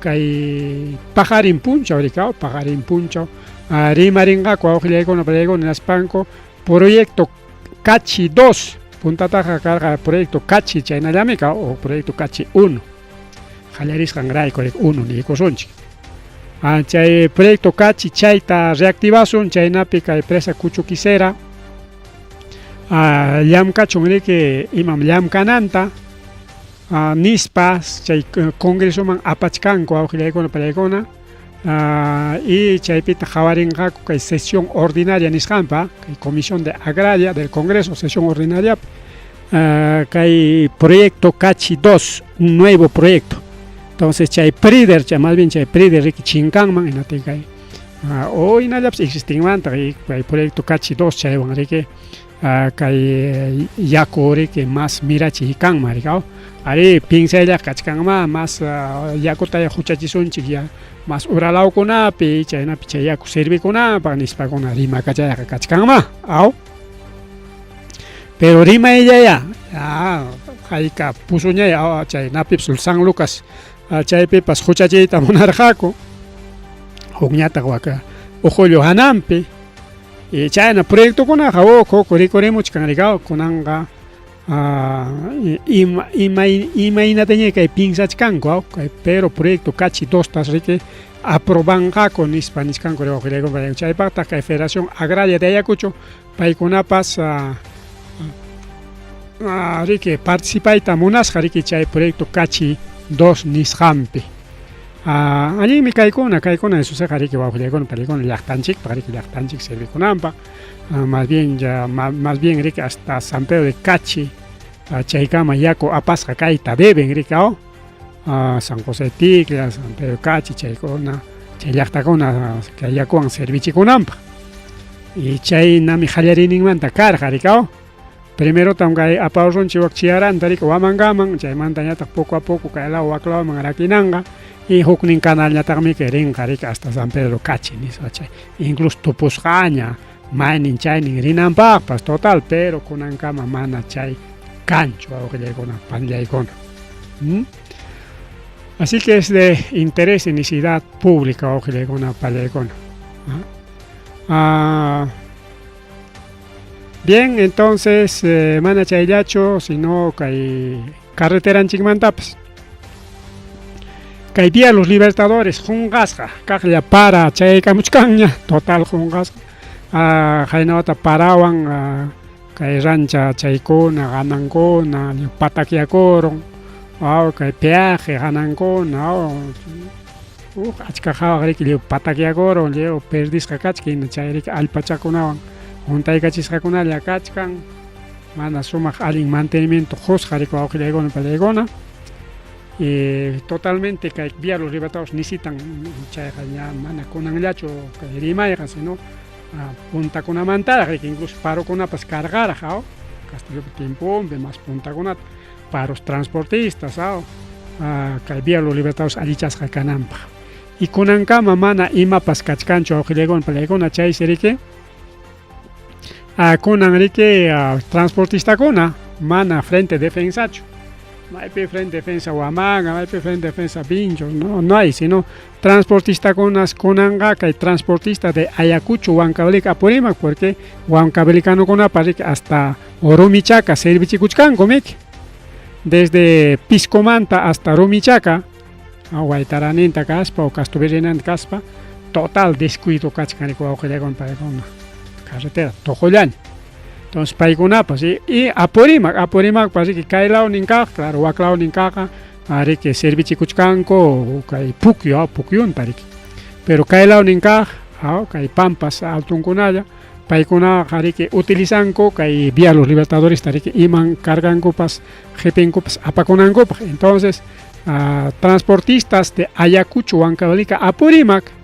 Speaker 2: kay paqarin punchaw rikaw paqarin punchaw rimarinqaku wawqillaykuna pallaykuna hinaspanku proyecto Cachi 2 puntataqa karqa proyecto Cachi chaynallami o proyecto Cachi 1 qallarisqanrayku 1 niykusunchik chay proyecto Cachi chayta reactivasun chaynapi kay presa Cuchoquisera llamkachun riki imam llamkananta nispas chay congresoman apachkanku wawqillaykuna pallaykuna y chaypita qhawarinqaku kay sesión ordinaria nisqanpa kay comisión de agraria del congreso sesión ordinaria kay proyecto Cachi 2 un nuevo proyecto entonces chay PRIDER chay más bien chay PRIDER riki chinkanman hinaptin kay o hinallapas existinmantaq kay proyecto Cachi 2 chaywan riki kay yaku riki mas mirachiy kanman rikaw ari pinsayllaqa kachkanma mas yakuta huchachisunchik ya mas uralawkunapi chaynapi chay yaku servikunapaq nispakuna rimakachayqa kachkanma aw pero rimayllaya hayka pusuñaya chaynapipas San Lucas chaypipas huchachiyta munarqaku hukñataq waka Uqullu hananpi y chayna proyectokunaqa huk huk rikurimuchkan rikaw kunanqa Ima, imay, imaynataña kay piensachkanku, kay pero proyecto Cachi 2 tas riki aprobanqaku nispa nichkanku wawqillaykuna. Chaypaqtaq kay Federación Agraria de Ayacucho paykunapas riki participayta munasqa riki chay proyecto Cachi 2 nisqanpi. Allinmi kaykuna, kaykuna Jesusqa riki wawqillaykuna paykuna llaqtanchikpaq riki llaqtanchik servikunanpaq. Más bien ya más bien riki hasta San Pedro de Cachi chaykama yaku apasqa kayta deben riki aw San José Ticlla, San Pedro Cachi chaykuna chay llaqtakuna kay yakuwan servichikunanpaq. Y chaynami qallariyninmanta karqa riki aw. Primerotam kay aparunchik wak Chiyaranta riki Huamangaman, chaymantañataq poco a poco kay law wak lawman rakinanqa y huknin canalñataqmi kay rinqa riki hasta San Pedro Cachi nispa chay incluso tupusqaña maynin chaynin rinanpaqpas total pero kunankama mana chay kanchu wawqillaykuna panillaykuna. ¿Mm? Así que es de interés y necesidad pública wawqillaykuna panillaykuna. Ah, bien, entonces mana chayllachu, sino kay carreteranchikmantapas. Kay Vía Los Libertadores qunqasqa kaqlla para chayaykamuchkanña, total qunqasqa. Haynawata parawan kay rancha chaykuna, qanankuna, patakyakurun, kay peaje qanankuna, achka qhawaq riki lliw patakyakurun, lliw perdisqa kachkan, hina chay riki allpachakunawan huntaykachisqakunalla kachkan, mana sumaq allin mantenimiento qusqa riki wawqillaykuna pallaykuna. Y totalmente kay Vía Los Libertadores necesitan chayqa ña mana kunanllachu kay rimayqa, sino puntakunamantaraq riki incluso parokunapas karqaraq aw Castillopa tiemponpi más puntakunata paros transportistas aw kay Vía Los Libertadores allichasqa kananpaq. Y kunankama mana imapas kachkanchu wawqillaykuna pallaykuna chaysi riki kunan riki transportistakuna mana frente defensachu. Maypi frente defensa Huamanga, maypi frente defensa Vinchos, no, no hay, sino transportistakunas kunanqa kay transportista de Ayacucho, Huancavelica, Apurímac, porque huancavelicanukunapa riki hasta Rumichaca servichikuchkanku miki. Desde Piscomanta hasta Rumichaca, Huaytaraninta kaspa o Castrovirreynanta kaspa, total descuido kachkan riki wawqillaykuna paykuna carretera tuqullaña. Entonces paykunapas y Apurímac, Apurímacpas riki kay lawnin kaq, claro, wak lawnin kaqqa riki servichikuchkanku kay pukyu, pukyunta riki. Pero kay lawnin kaq, kay pampas altunkunalla, paykunaqa riki utilizanku kay Vía Los Libertadores riki iman cargankupas, qhipinkupas apakunankupaq. Entonces, transportistas de Ayacucho, Huancavelica, Apurímac,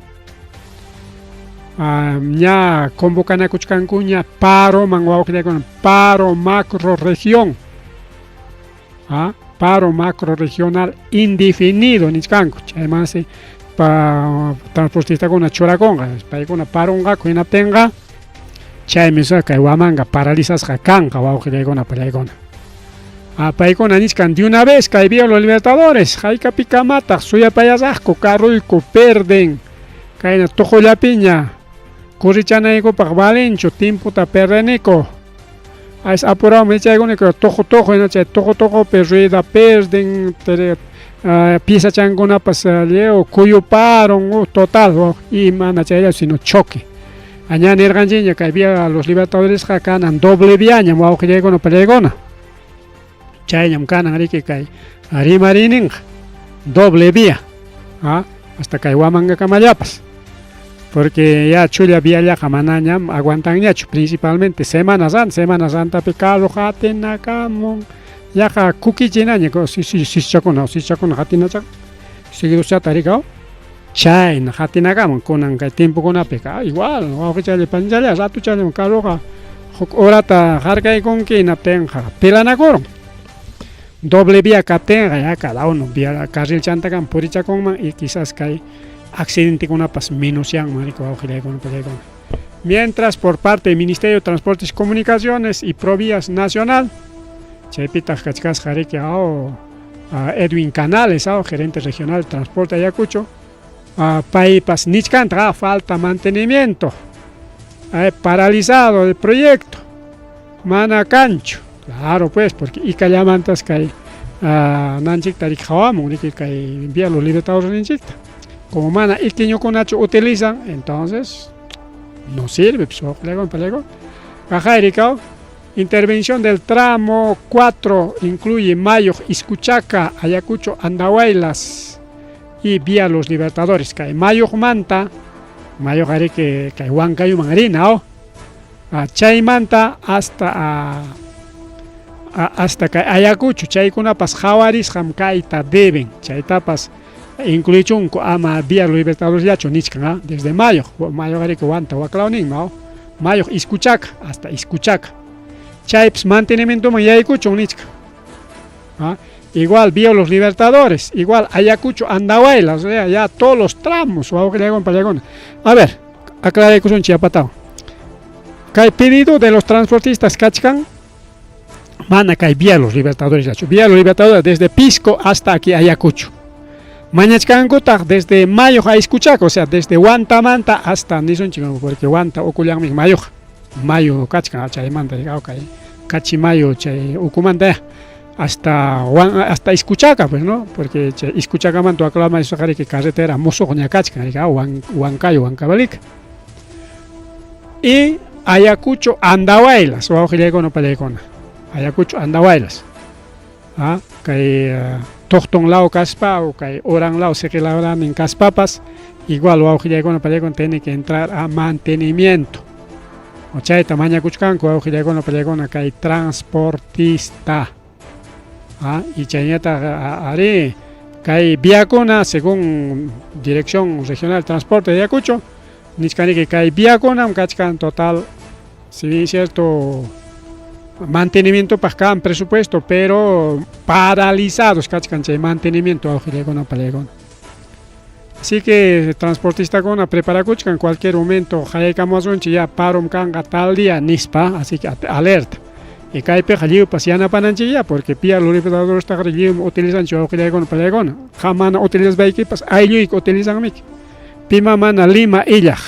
Speaker 2: ña convocanakuchkankuña paroman wawqillaykuna, paro macro región, paro macro regional indefinido nichkanku, chaymansi pa transportistakuna churakunqa, paykuna parunqaku hinaptinqa chaymi kay Huamanga paralizasqa kanqa wawqillaykuna pallaykuna. Paykuna nichkan de una vez kay Vía Los Libertadores, haykapikamataq suyapayasaqku carruyku perden, kayna tuqullapiña corrichanaykupaq valenchu tiemputa perdeniku. Es apurado chaykuna tuqu tuqu hina chay tuqu tuqupi rueda perden, piezachankunapas lliw kuyuparun, total, y mana chayllachu sino choque. Aña nirqanchikña kay Vía Los Libertadoresqa kanan doble viañam wawqillaykuna pallaykuna. Chayñam kanan riki kay rimariyninqa doble vía, hasta kay Huamangakamallapas. Porque ya chulla viallaqa manañam aguantanñachu, principalmente Semana Santa, Semana Santapi carro hatinakamun, yaqa kukichinaña sischakuna, sischakuna hatinachak, seguidochata rikaw, chayna hatinakamun kunan kay tiempokunapika, igual wawqichalla panchalla ratuchalla carroqa huk horata harkaykunki hinaptinqa pilanakurun. Doble vía kaptinqa ya cada uno vía carril chantakan purichakunman y quizás kay accidentekunapas menosyanman riki wawqillaykuna pallaykuna. Mientras por parte del Ministerio de Transportes y Comunicaciones y Provías Nacional, chaypitaq kachkasqa riki Edwin Canales, gerente regional de Transporte Ayacucho, paypas nichkantaq falta mantenimiento, paralizado el proyecto, mana kanchu. Claro pues, porque ikallamantas kay nanchikta riki hawamun riki kay Vía Los Libertadores ninchikta. Como mana ikiñukunachu utilizan, entonces no sirve, pues, Kaqay intervención del tramo 4 incluye Mayo, Izcuchaca, Ayacucho, Andahuaylas y Vía Los Libertadores. Kay Mayuqmanta, Mayuq ariki kay Huancayuman rina, oh. Chaymanta hasta hasta kay Ayacucho, chaykunapas hawarisqam kayta deben, chaytapas incluichunku ama Vía Los Libertadores llachu nichkan, desde Mayo, Mayo ariki Huanta waklawninma, oh. Mayo Izcuchaca hasta Izcuchaca. Chaypis mantenimientoman yaykuchun nichkan. Igual Vía Los Libertadores, igual Ayacucho, Andahuaylas, o sea, ya todos los tramos, A ver, aclaraykusunchik yapatawan. Kay pedido de los transportistas kachkan, mana kay Vía Los Libertadores llachu. Vía Los Libertadores desde Pisco hasta aquí Ayacucho. Mañachkankutaq desde Mayo a Izcuchaca, o sea, desde Huantamanta hasta nisunchik, porque Huanta ukullanmi Mayuqa. Mayo kachkan chaymanta kay Cachimayo chay ukumanta hasta hasta Izcuchaca, pues, ¿no? Porque chay Izcuchacamanta waklawman risqariki carretera musuqña kachkan, Huancayo, Huancavelica. Y Ayacucho, Andahuaylas, wawqillaykuna pallaykuna. Ayacucho, Andahuaylas. Kay Tuqtun law kaspa o kay Oran law, Siqilawranin kaspapas, igual wawqillaykuna pallaykuna tiene que entrar a mantenimiento. O chayta mañakuchkanku wawqillaykuna pallaykuna kay transportista. Y chayñataq ari kay viakuna según Dirección Regional de Transporte de Ayacucho, nichkaniki kay viakunam kachkan total, si bien cierto mantenimiento kan presupuesto, pero paralizados kachkan chay mantenimiento wawqillaykuna pallaykuna. Así que transportistakuna preparakuchkan cualquier momento hayaykamuwasunchik ya parom kanqa tal día nispa, así que alerta. Y kaypiqa lliwpas yanapananchik porque Vía Los Libertadorestaqa lliwmi utilizanchik wawqillaykuna pallaykuna. Qam mana utilizasbaykipas aylluyki utilizanmiki. Pima mana lima illaq,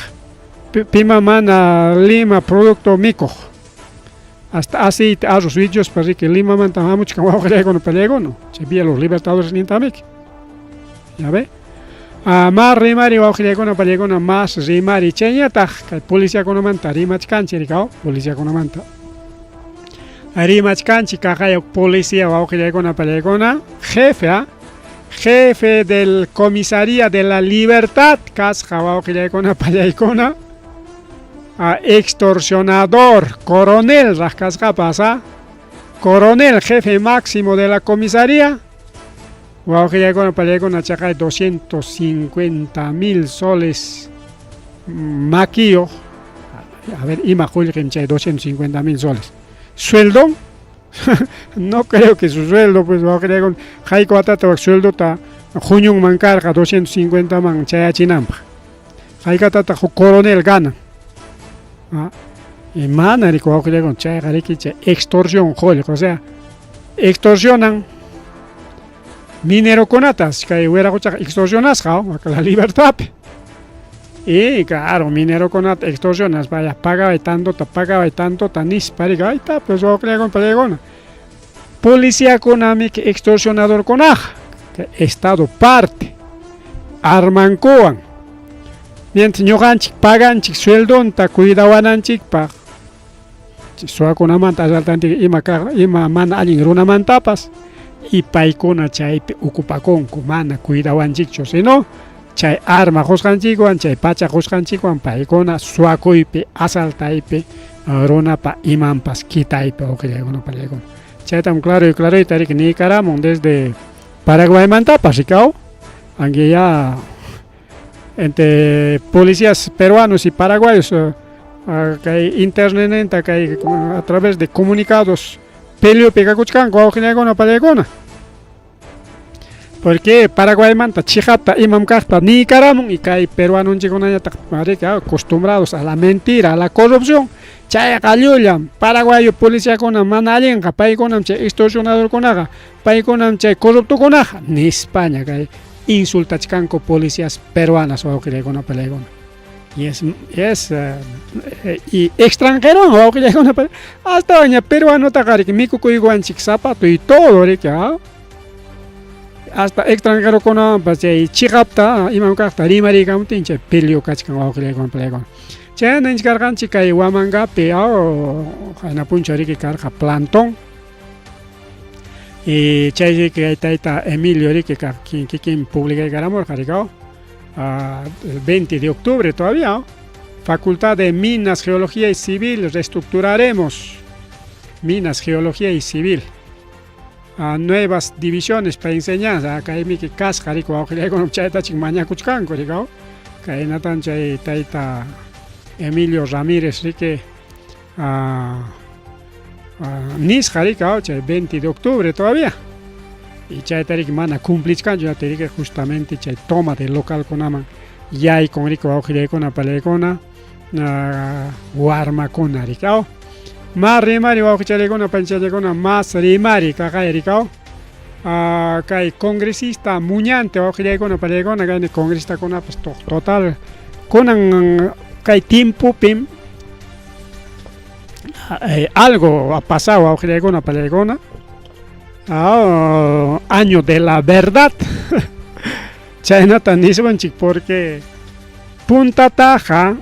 Speaker 2: pima mana lima producto mikuq. Hasta aceite, arroz wichuspa riki Limamanta hamuchkan wawqillaykuna pallaykuna. Chay Vía Los Libertadores nintamiki. Ya ve? Mas rimari wawqillaykuna pallaykuna mas rimari chayñataq kay policiakunamanta rimachkanchik rikaw policiakunamanta. Rimachkanchik kaqayuq policía wawqillaykuna pallaykuna jefe, jefe del comisaría de la Libertad kasqa wawqillaykuna pallaykuna extorsionador, coronel raq kasqapas, coronel jefe máximo de la comisaría wawqillaykuna pallaykuna chaqay 250,000 soles makiyuq. A ver, ima qullqim chay 250,000 soles. ¿Sueldo? No creo que su sueldo, pues, wawqillaykuna, hayka watata wak sueldota huñunman karqa 250 man chayachinanpaq. Haykatataq huk coronel gana. Y mana riki wawqillaykuna chayqa riki chay extorsión qullqi, o sea, extorsionan minerokunatas kay wiraquchaqa extorsionasqa La Libertadpi. Y claro, minerokunata extorsionas, vaya, pagaway tantota, pagaway tantota nispa riki, ayta pues wawqillaykuna pallaykuna. Policiakunamiki extorsionadorkunaqa, Estado parte, armankuwan. Mientras ñuqanchik paganchik sueldonta cuidawananchikpaq, suwakunamanta asaltante ima kaq ima mana allin runamantapas, y paykuna chaypi ocupakunku mana cuidawanchikchu, sino chay arma qusqanchikwan, chay pacha qusqanchikwan paykuna suwakuypi, asaltaypi, runapa imanpas kitaypi wawqillaykuna pallaykuna. Chaytam claro y clarita riki niykaramun desde Paraguaymantapas rikaw, aunque ya entre policías peruanos y paraguayos kay internetninta kay a través de comunicados peleopi kakuchkanku wawqillaykuna pallaykuna. Porque Paraguaymanta chiqapta imam kaqta niykaramun y kay peruanonchikkunañataq riki acostumbrados a la mentira, a la corrupción, chayqa llullam paraguayo policiakuna mana allinqa, paykunam chay extorsionadorkunaqa, paykunam chay corruptokunaqa nispaña kay insultachkanku policías peruanas wawqillaykuna pallaykuna. Y es, es y extranjerowan wawqillaykuna astawan ña peruanotaqa riki mikukuykuwanchik zapato y todo riki ah. Hasta extranjerokunawanpas chay chiqapta imam kaqta rimariykamuptin chay peleo kachkan wawqillaykuna palaykuna. Chayna ninchkarqanchik kay Huamangapi qayna punchaw riki karqa plantón. Y chay riki kay tayta Emilio riki kikin publicaykaramurqa riki el 20 de octubre todavía. Facultad de Minas, Geología y Civil reestructuraremos. Minas, Geología y Civil. Nuevas divisiones para enseñanza. Kaymi kasqa riki wawqillaykuna chaytachik mañakuchkanku riki kaynatan chay tayta Emilio Ramírez riki nisqa riki chay 20 de octubre todavía. Y chayta riki mana cumplichkanchu riki justamente chay toma de localkunaman yaykun riki wawqillaykuna palaykuna warmakuna riki. Mas rimari wawqichallaykuna panchallaykuna mas rimari kaqay riki. Kay congresista Muñante wawqillaykuna palaykuna kayni congresistakunapas total kunan kay tiempopim algo ha pasado wawqillaykuna palaykuna. Año de la verdad. Chaynata niswanchik porque puntataqa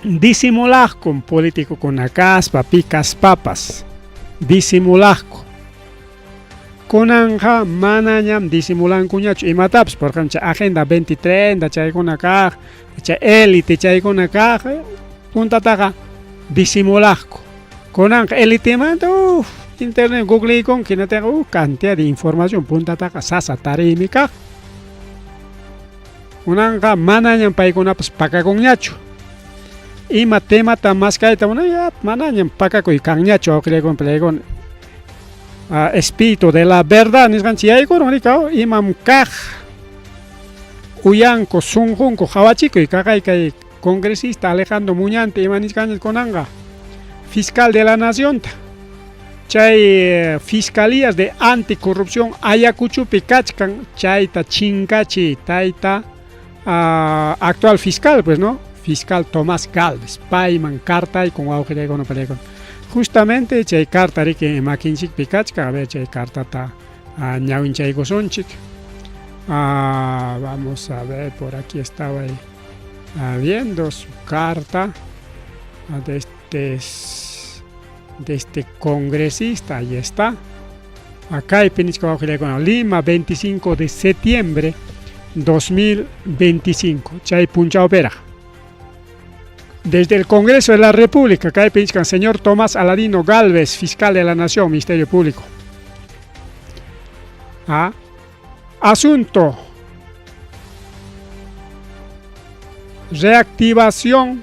Speaker 2: disimulaqku políticokuna kaspa pi kaspapas disimulaqku. Kunanqa manañam disimulankuñachu imatapas por ejemplo chay agenda 2030 chaykuna kaq chay élite chaykuna kaq puntataqa disimulaqku. Kunanqa elitemanta uff internet googleykunki hinataqa cantidad de información puntataqa sasa tariymi kaq. Kunanqa manañam paykunapas pakakunñachu. Ima temata maskayta munay manañam pakakuy kanñachu wawqillaykuna palaykuna. Espíritu de la verdad nisqanchik yaykurun riki imam kaq uyanku sunqunku qawachikuy kaqay kay congresista Alejandro Muñante ima nichkanchik kunanqa fiscal de la nacionta chay fiscalías de anticorrupción Ayacuchopi kachkan chayta chinkachiy tayta actual fiscal pues no fiscal Tomás Galvez payman cartaykun wawqillaykuna palaykuna. Justamente chay carta riki makinchikpi kachkan a ver chay cartata ñawinchaykusunchik. Vamos a ver, por aquí estaba ahí viendo su carta de este congresista, ahí está. Acá Lima, 25 de septiembre 2025, chay punchawpiraq. Desde el Congreso de la República, kaypi nichkan señor Tomás Aladino Galvez, fiscal de la Nación, Ministerio Público. Asunto: reactivación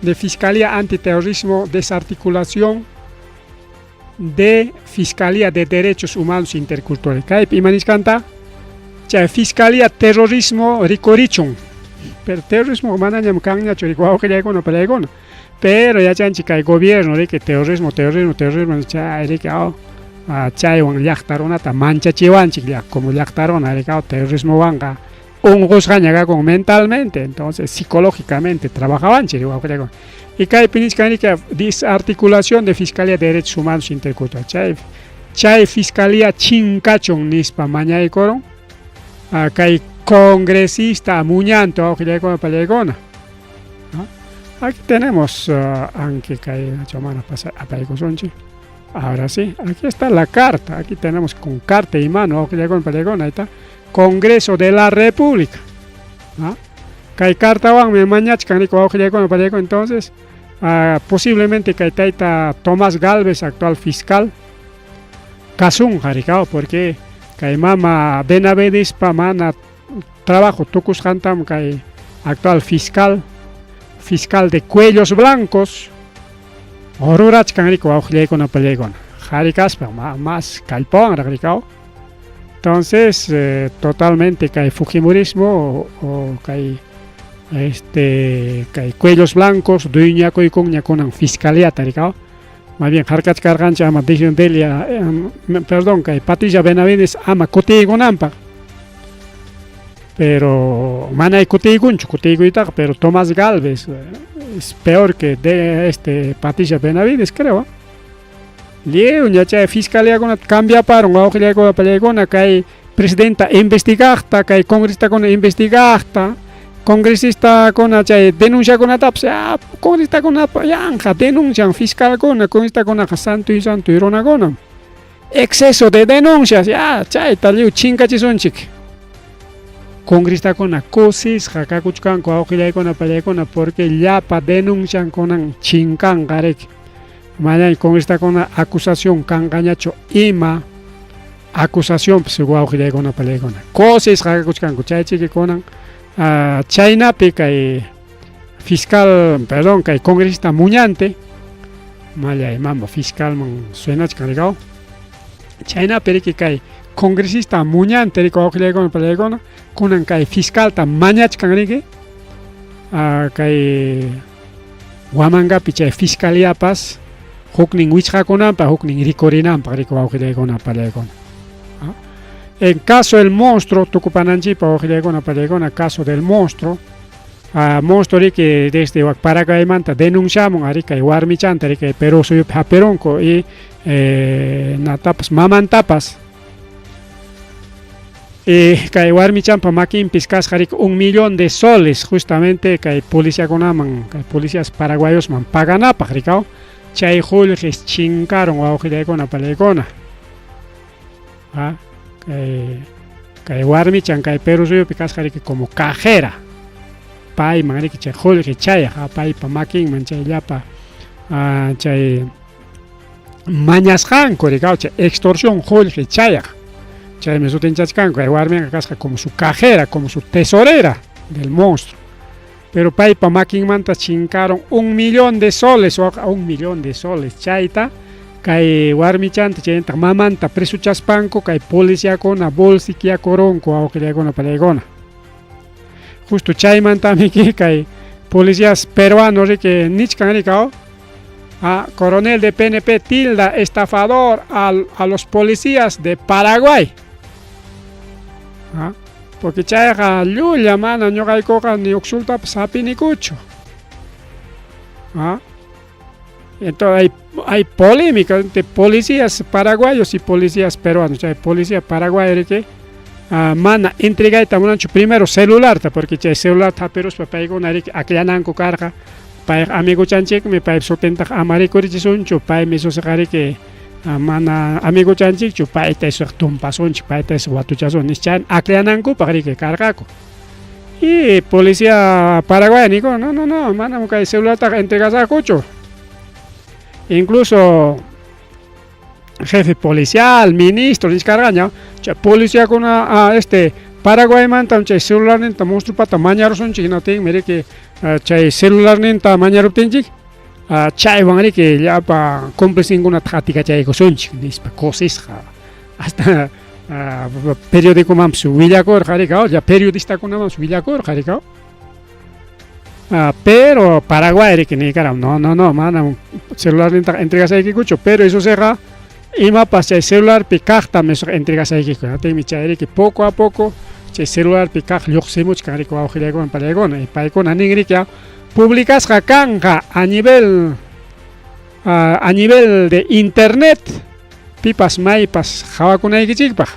Speaker 2: de Fiscalía Antiterrorismo, desarticulación de Fiscalía de Derechos Humanos Interculturales. Kaypi ima nichkanta? Chay Fiscalía Terrorismo rikurichun. Pero terrorismo manañam kanñachu wawqillaykuna palaykuna. Pero yachanchik kay gobierno riki terrorismo, terrorismo, terrorismo chay riki chaywan llaqta runata manchachiwanchik como llaqta runa riki terrorismowanqa unqusqaña kakun mentalmente, entonces psicológicamente trabajawanchik wawqillaykuna. Y kaypi nichkan riki desarticulación de Fiscalía de Derechos Humanos Interculturales. Chay Fiscalía chinkachun nispa mañaykurun kay congresista Muñante wawqillaykuna palaykuna. Aquí tenemos anque kay chamana apaykusunchik. Ahora sí, aquí está la carta. Aquí tenemos con carta y mano, wawqillaykuna palaykuna, ahí está. Congreso de la República. Kay cartawanmi mañachkan riki wawqillaykuna palaykuna. Entonces, posiblemente kay tayta Tomás Galvez, actual fiscal, kasunqa riki, porque kay mama Benavidespa mana trabajo tukusqantam kay actual fiscal, fiscal de cuellos blancos, rurachkan riki wawqillaykuna palaykuna. Qhari kaspa más kallpawanraq riki. Entonces, totalmente kay fujimorismo o kay kay cuellos blancos dueñakuykunña kunan fiscaliata riki. Más bien harkachkarqanchik ama Delia, perdón, kay Patricia Benavides ama kutiykunanpaq. Pero manay kutiykunchu kutiykuytaqa, pero Tomás Galvez es peor que de este Patricia Benavides, creo. Lliw ña chay fiscaliakunata cambiaparun wawqillaykuna pallaykuna kay presidenta investigaqta, kay congresistakuna investigaqta, congresistakuna chay denunciakunatapas, ya congresistakuna yanqa denuncian fiscalkuna, congresistakunaqa santuy santuy runakunam. Exceso de denuncias, ya chayta lliw chinkachisunchik. Congresistakuna kusisqa kakuchkanku wawqillaykuna pallaykuna porque llapa denunciankunan chinkanqa riki. Mañay congresistakuna acusación kanqañachu ima acusacionpas wawqillaykuna pallaykuna. Kusisqa kakuchkanku chaychiki kunan chaynapi kay fiscal, perdón, kay congresista Muñante, mallay mama fiscalman suenachkan rikaw. Chaynapi riki kay congresista Muñante riki wawqillaykuna pallaykuna kunan kay fiscalta mañachkan riki kay Huamangapi chay fiscaliapas huknin wichqakunanpaq huknin rikurinanpaq riki wawqillaykuna pallaykuna. En caso el monstruo tukupananchikpaq wawqillaykuna pallaykuna caso del monstruo, monstruo riki desde Paraguaymanta denunciamun ari kay warmichanta riki Perú suyupi hapirunku y natapas mamantapas. Y kay warmichanpa makinpis kasqa riki 1 millón de soles justamente kay policiakunaman, kay policías paraguayosman paganapaq rikaw. Chay qullqis chinkarun wawqillaykuna pallaykuna. Kay warmichan kay Perú suyupi kasqa riki como cajera. Payman riki chay qullqi chayaq paypa makinman chay llapa chay mañasqanku rikaw chay extorsión qullqi chayaq. Chaymi sutinchachkanku kay warmiqa kasqa como su cajera, como su tesorera del monstruo. Pero paypa makinmanta chinkaron 1 millón de soles, 1 millón de soles chayta kay warmichanta chayntaq mamanta presuchaspanku kay policiakuna bolsikiakurunku wawqillaykuna pallaykuna. Justo chaymantami kay policías peruanos riki nichkan rikaw coronel de PNP tilda estafador a los policías de Paraguay. Porque chayqa llulla mana ñuqaykuqa ni uksultapas hapinikuchu. Entonces hay polémica entre policías paraguayos y policías peruanos. Chay policía paraguayo riki mana entregayta munanchu primero celularta porque chay celularta hapiruspa paykuna riki akllananku karqa payqa amiguchanchikmi paypa sutintaqa ama rikurichisunchu paymi susiqa riki mana amiguchanchikchu payta suq tumpasunchik payta watuchasun nispa chay akllanankupaq riki karqaku. Y policía paraguaya niku no, no, no, manam kay celulartaqa entregasaqkuchu. Incluso jefe policial, ministro nichkarqaña chay policiakuna este Paraguaymantam chay celularninta monstruopata mañarusunchik hinaptinmi riki chay celularninta mañaruptinchik chaywan riki llapa cómplicenkunata qatikachaykusunchik nispa kusisqa hasta periodicomanpas willakurqa rikaw ya periodistakunamanpas willakurqa rikaw. Pero Paraguay riki niykaram no, no, no, manam celularnintaqa entregasaykikuchu pero eso siqa imapas chay celularpi kaqtam entregasaykiku hinaptinmi chay riki poco a poco chay celularpi kaq lluqsimuchkan riki wawqillaykuna pallaykuna y paykuna nin riki publicasqa kanqa a nivel de internet pipas maypas qhawakunaykichikpaq.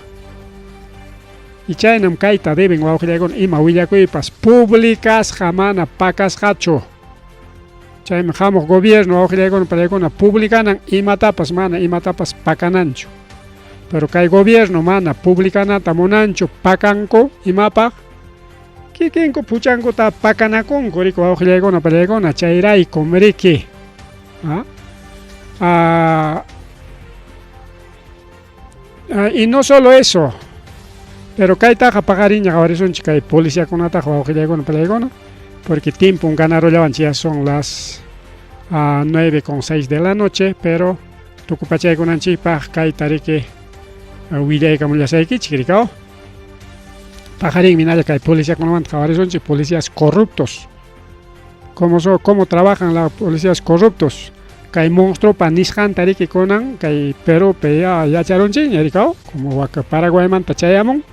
Speaker 2: Y chaynam kayta deben wawqillaykuna ima willakuypas publicasqa mana pakasqachu. Chaymi hamuq gobierno wawqillaykuna pallaykuna publicanan imatapas mana imatapas pakananchu. Pero kay gobierno mana publicanata munanchu pakanku imapaq kikinku puchankuta pakanakunku riki wawqillaykuna pallaykuna chayraykum riki. Y no solo eso, pero kaytaqa paqarinña qhawarisunchik kay policiakunataqa wawqillaykuna pallaykuna porque tiempon ganarullawanchik ya son las 9:06 de la noche, pero tukupachaykunanchikpaq kayta riki willaykamullasaykichik rikaw. Paqarinmi hinalla kay policiakunamanta qhawarisunchik policías corruptos. Cómo trabajan los policías corruptos. Kay monstruopa nisqanta riki kunan kay Perupi ya yacharunchikña rikaw como waka Paraguaymanta chayamun.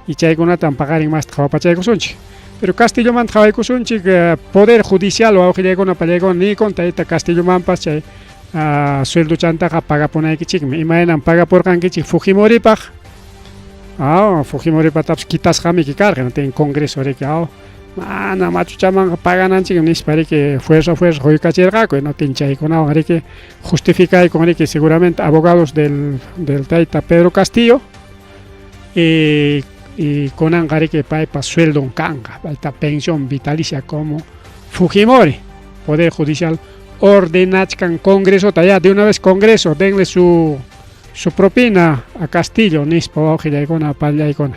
Speaker 2: Y chaykunatam paqarin masta qhawapachaykusunchik. Pero Castillomanta qhawaykusunchik Poder Judicial wawqillaykuna pallaykuna niykun tayta Castillomanpas chay suelduchantaqa pagapunaykichikmi. Imaynam pagapurqankichik Fujimoripaq? Ah, Fujimoripatapas quitasqamiki karqa, tin Congreso riki, aw, mana machuchamanqa pagananchikmi nispa riki fuerza fuerza huykachirqaku, no tin chaykunawan riki justificaykun riki seguramente abogados del, del tayta Pedro Castillo y kunanqa riki paypa sueldon kanqa, payta pensión vitalicia como Fujimori. Poder Judicial ordenachkan Congresota, ya de una vez Congreso, denle su propina a Castillo, nispa wawqillaykuna pallaykuna.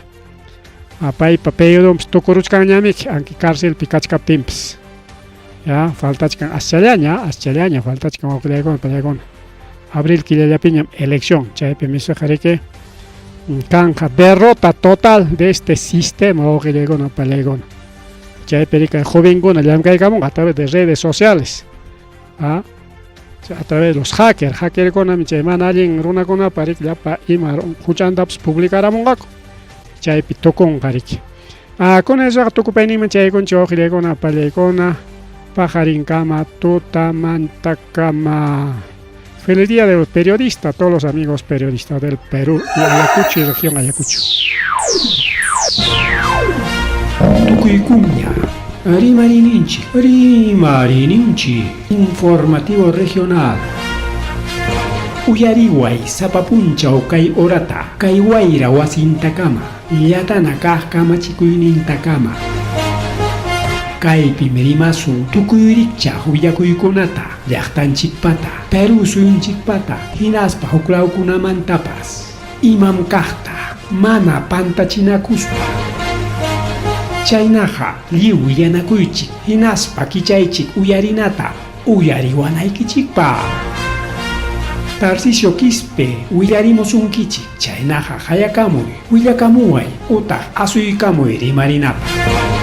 Speaker 2: Paypa periodompas tukuruchkanñamiki, aunque cárcelpi kachkaptinpas. Ya, faltachkan aschallaña, aschallaña faltachkan wawqillaykuna pallaykuna. Abril killallapiñam elección, chaypi misaqa riki kanja derrota total de este sistema wawqillaykuna pallaykuna. Chaypi riki jovenkuna llamkaykamunqa a través de redes sociales. ¿Ah? A través de los hackers, hackerkunami chay mana allin runakunapa riki llapa ima huchantapas publicaramunqaku. Chaypi tukunqa riki. Ah, con eso tukupayninman chaykunchik wawqillaykuna pallaykuna paqarinkama tutamantakama. Feliz día del periodista a todos los amigos periodistas del Perú y Ayacucho y región Ayacucho.
Speaker 1: Tukuykuña Rimarininchik, Rimarininchik, informativo regional. Uyariway sapa punchaw kay horata, kay wayra wasintakama, llatana kaq kamachikuynintakama. Kaypim rimasun tukuy rikchaq willakuykunata, llaqtanchikpata, Perú suyunchikpata, hinaspa huklawkunamantapas. Imam kaqta, mana pantachinakuspa. Chaynaqa lliw willanakuychik, hinaspa kichaychik uyarinata, uyariwanaykichikpaq. Tarcisio Quispe willarimusunkichik, chaynaqa hayakamuy, willakamuway utaq asuykamuy rimarinapaq.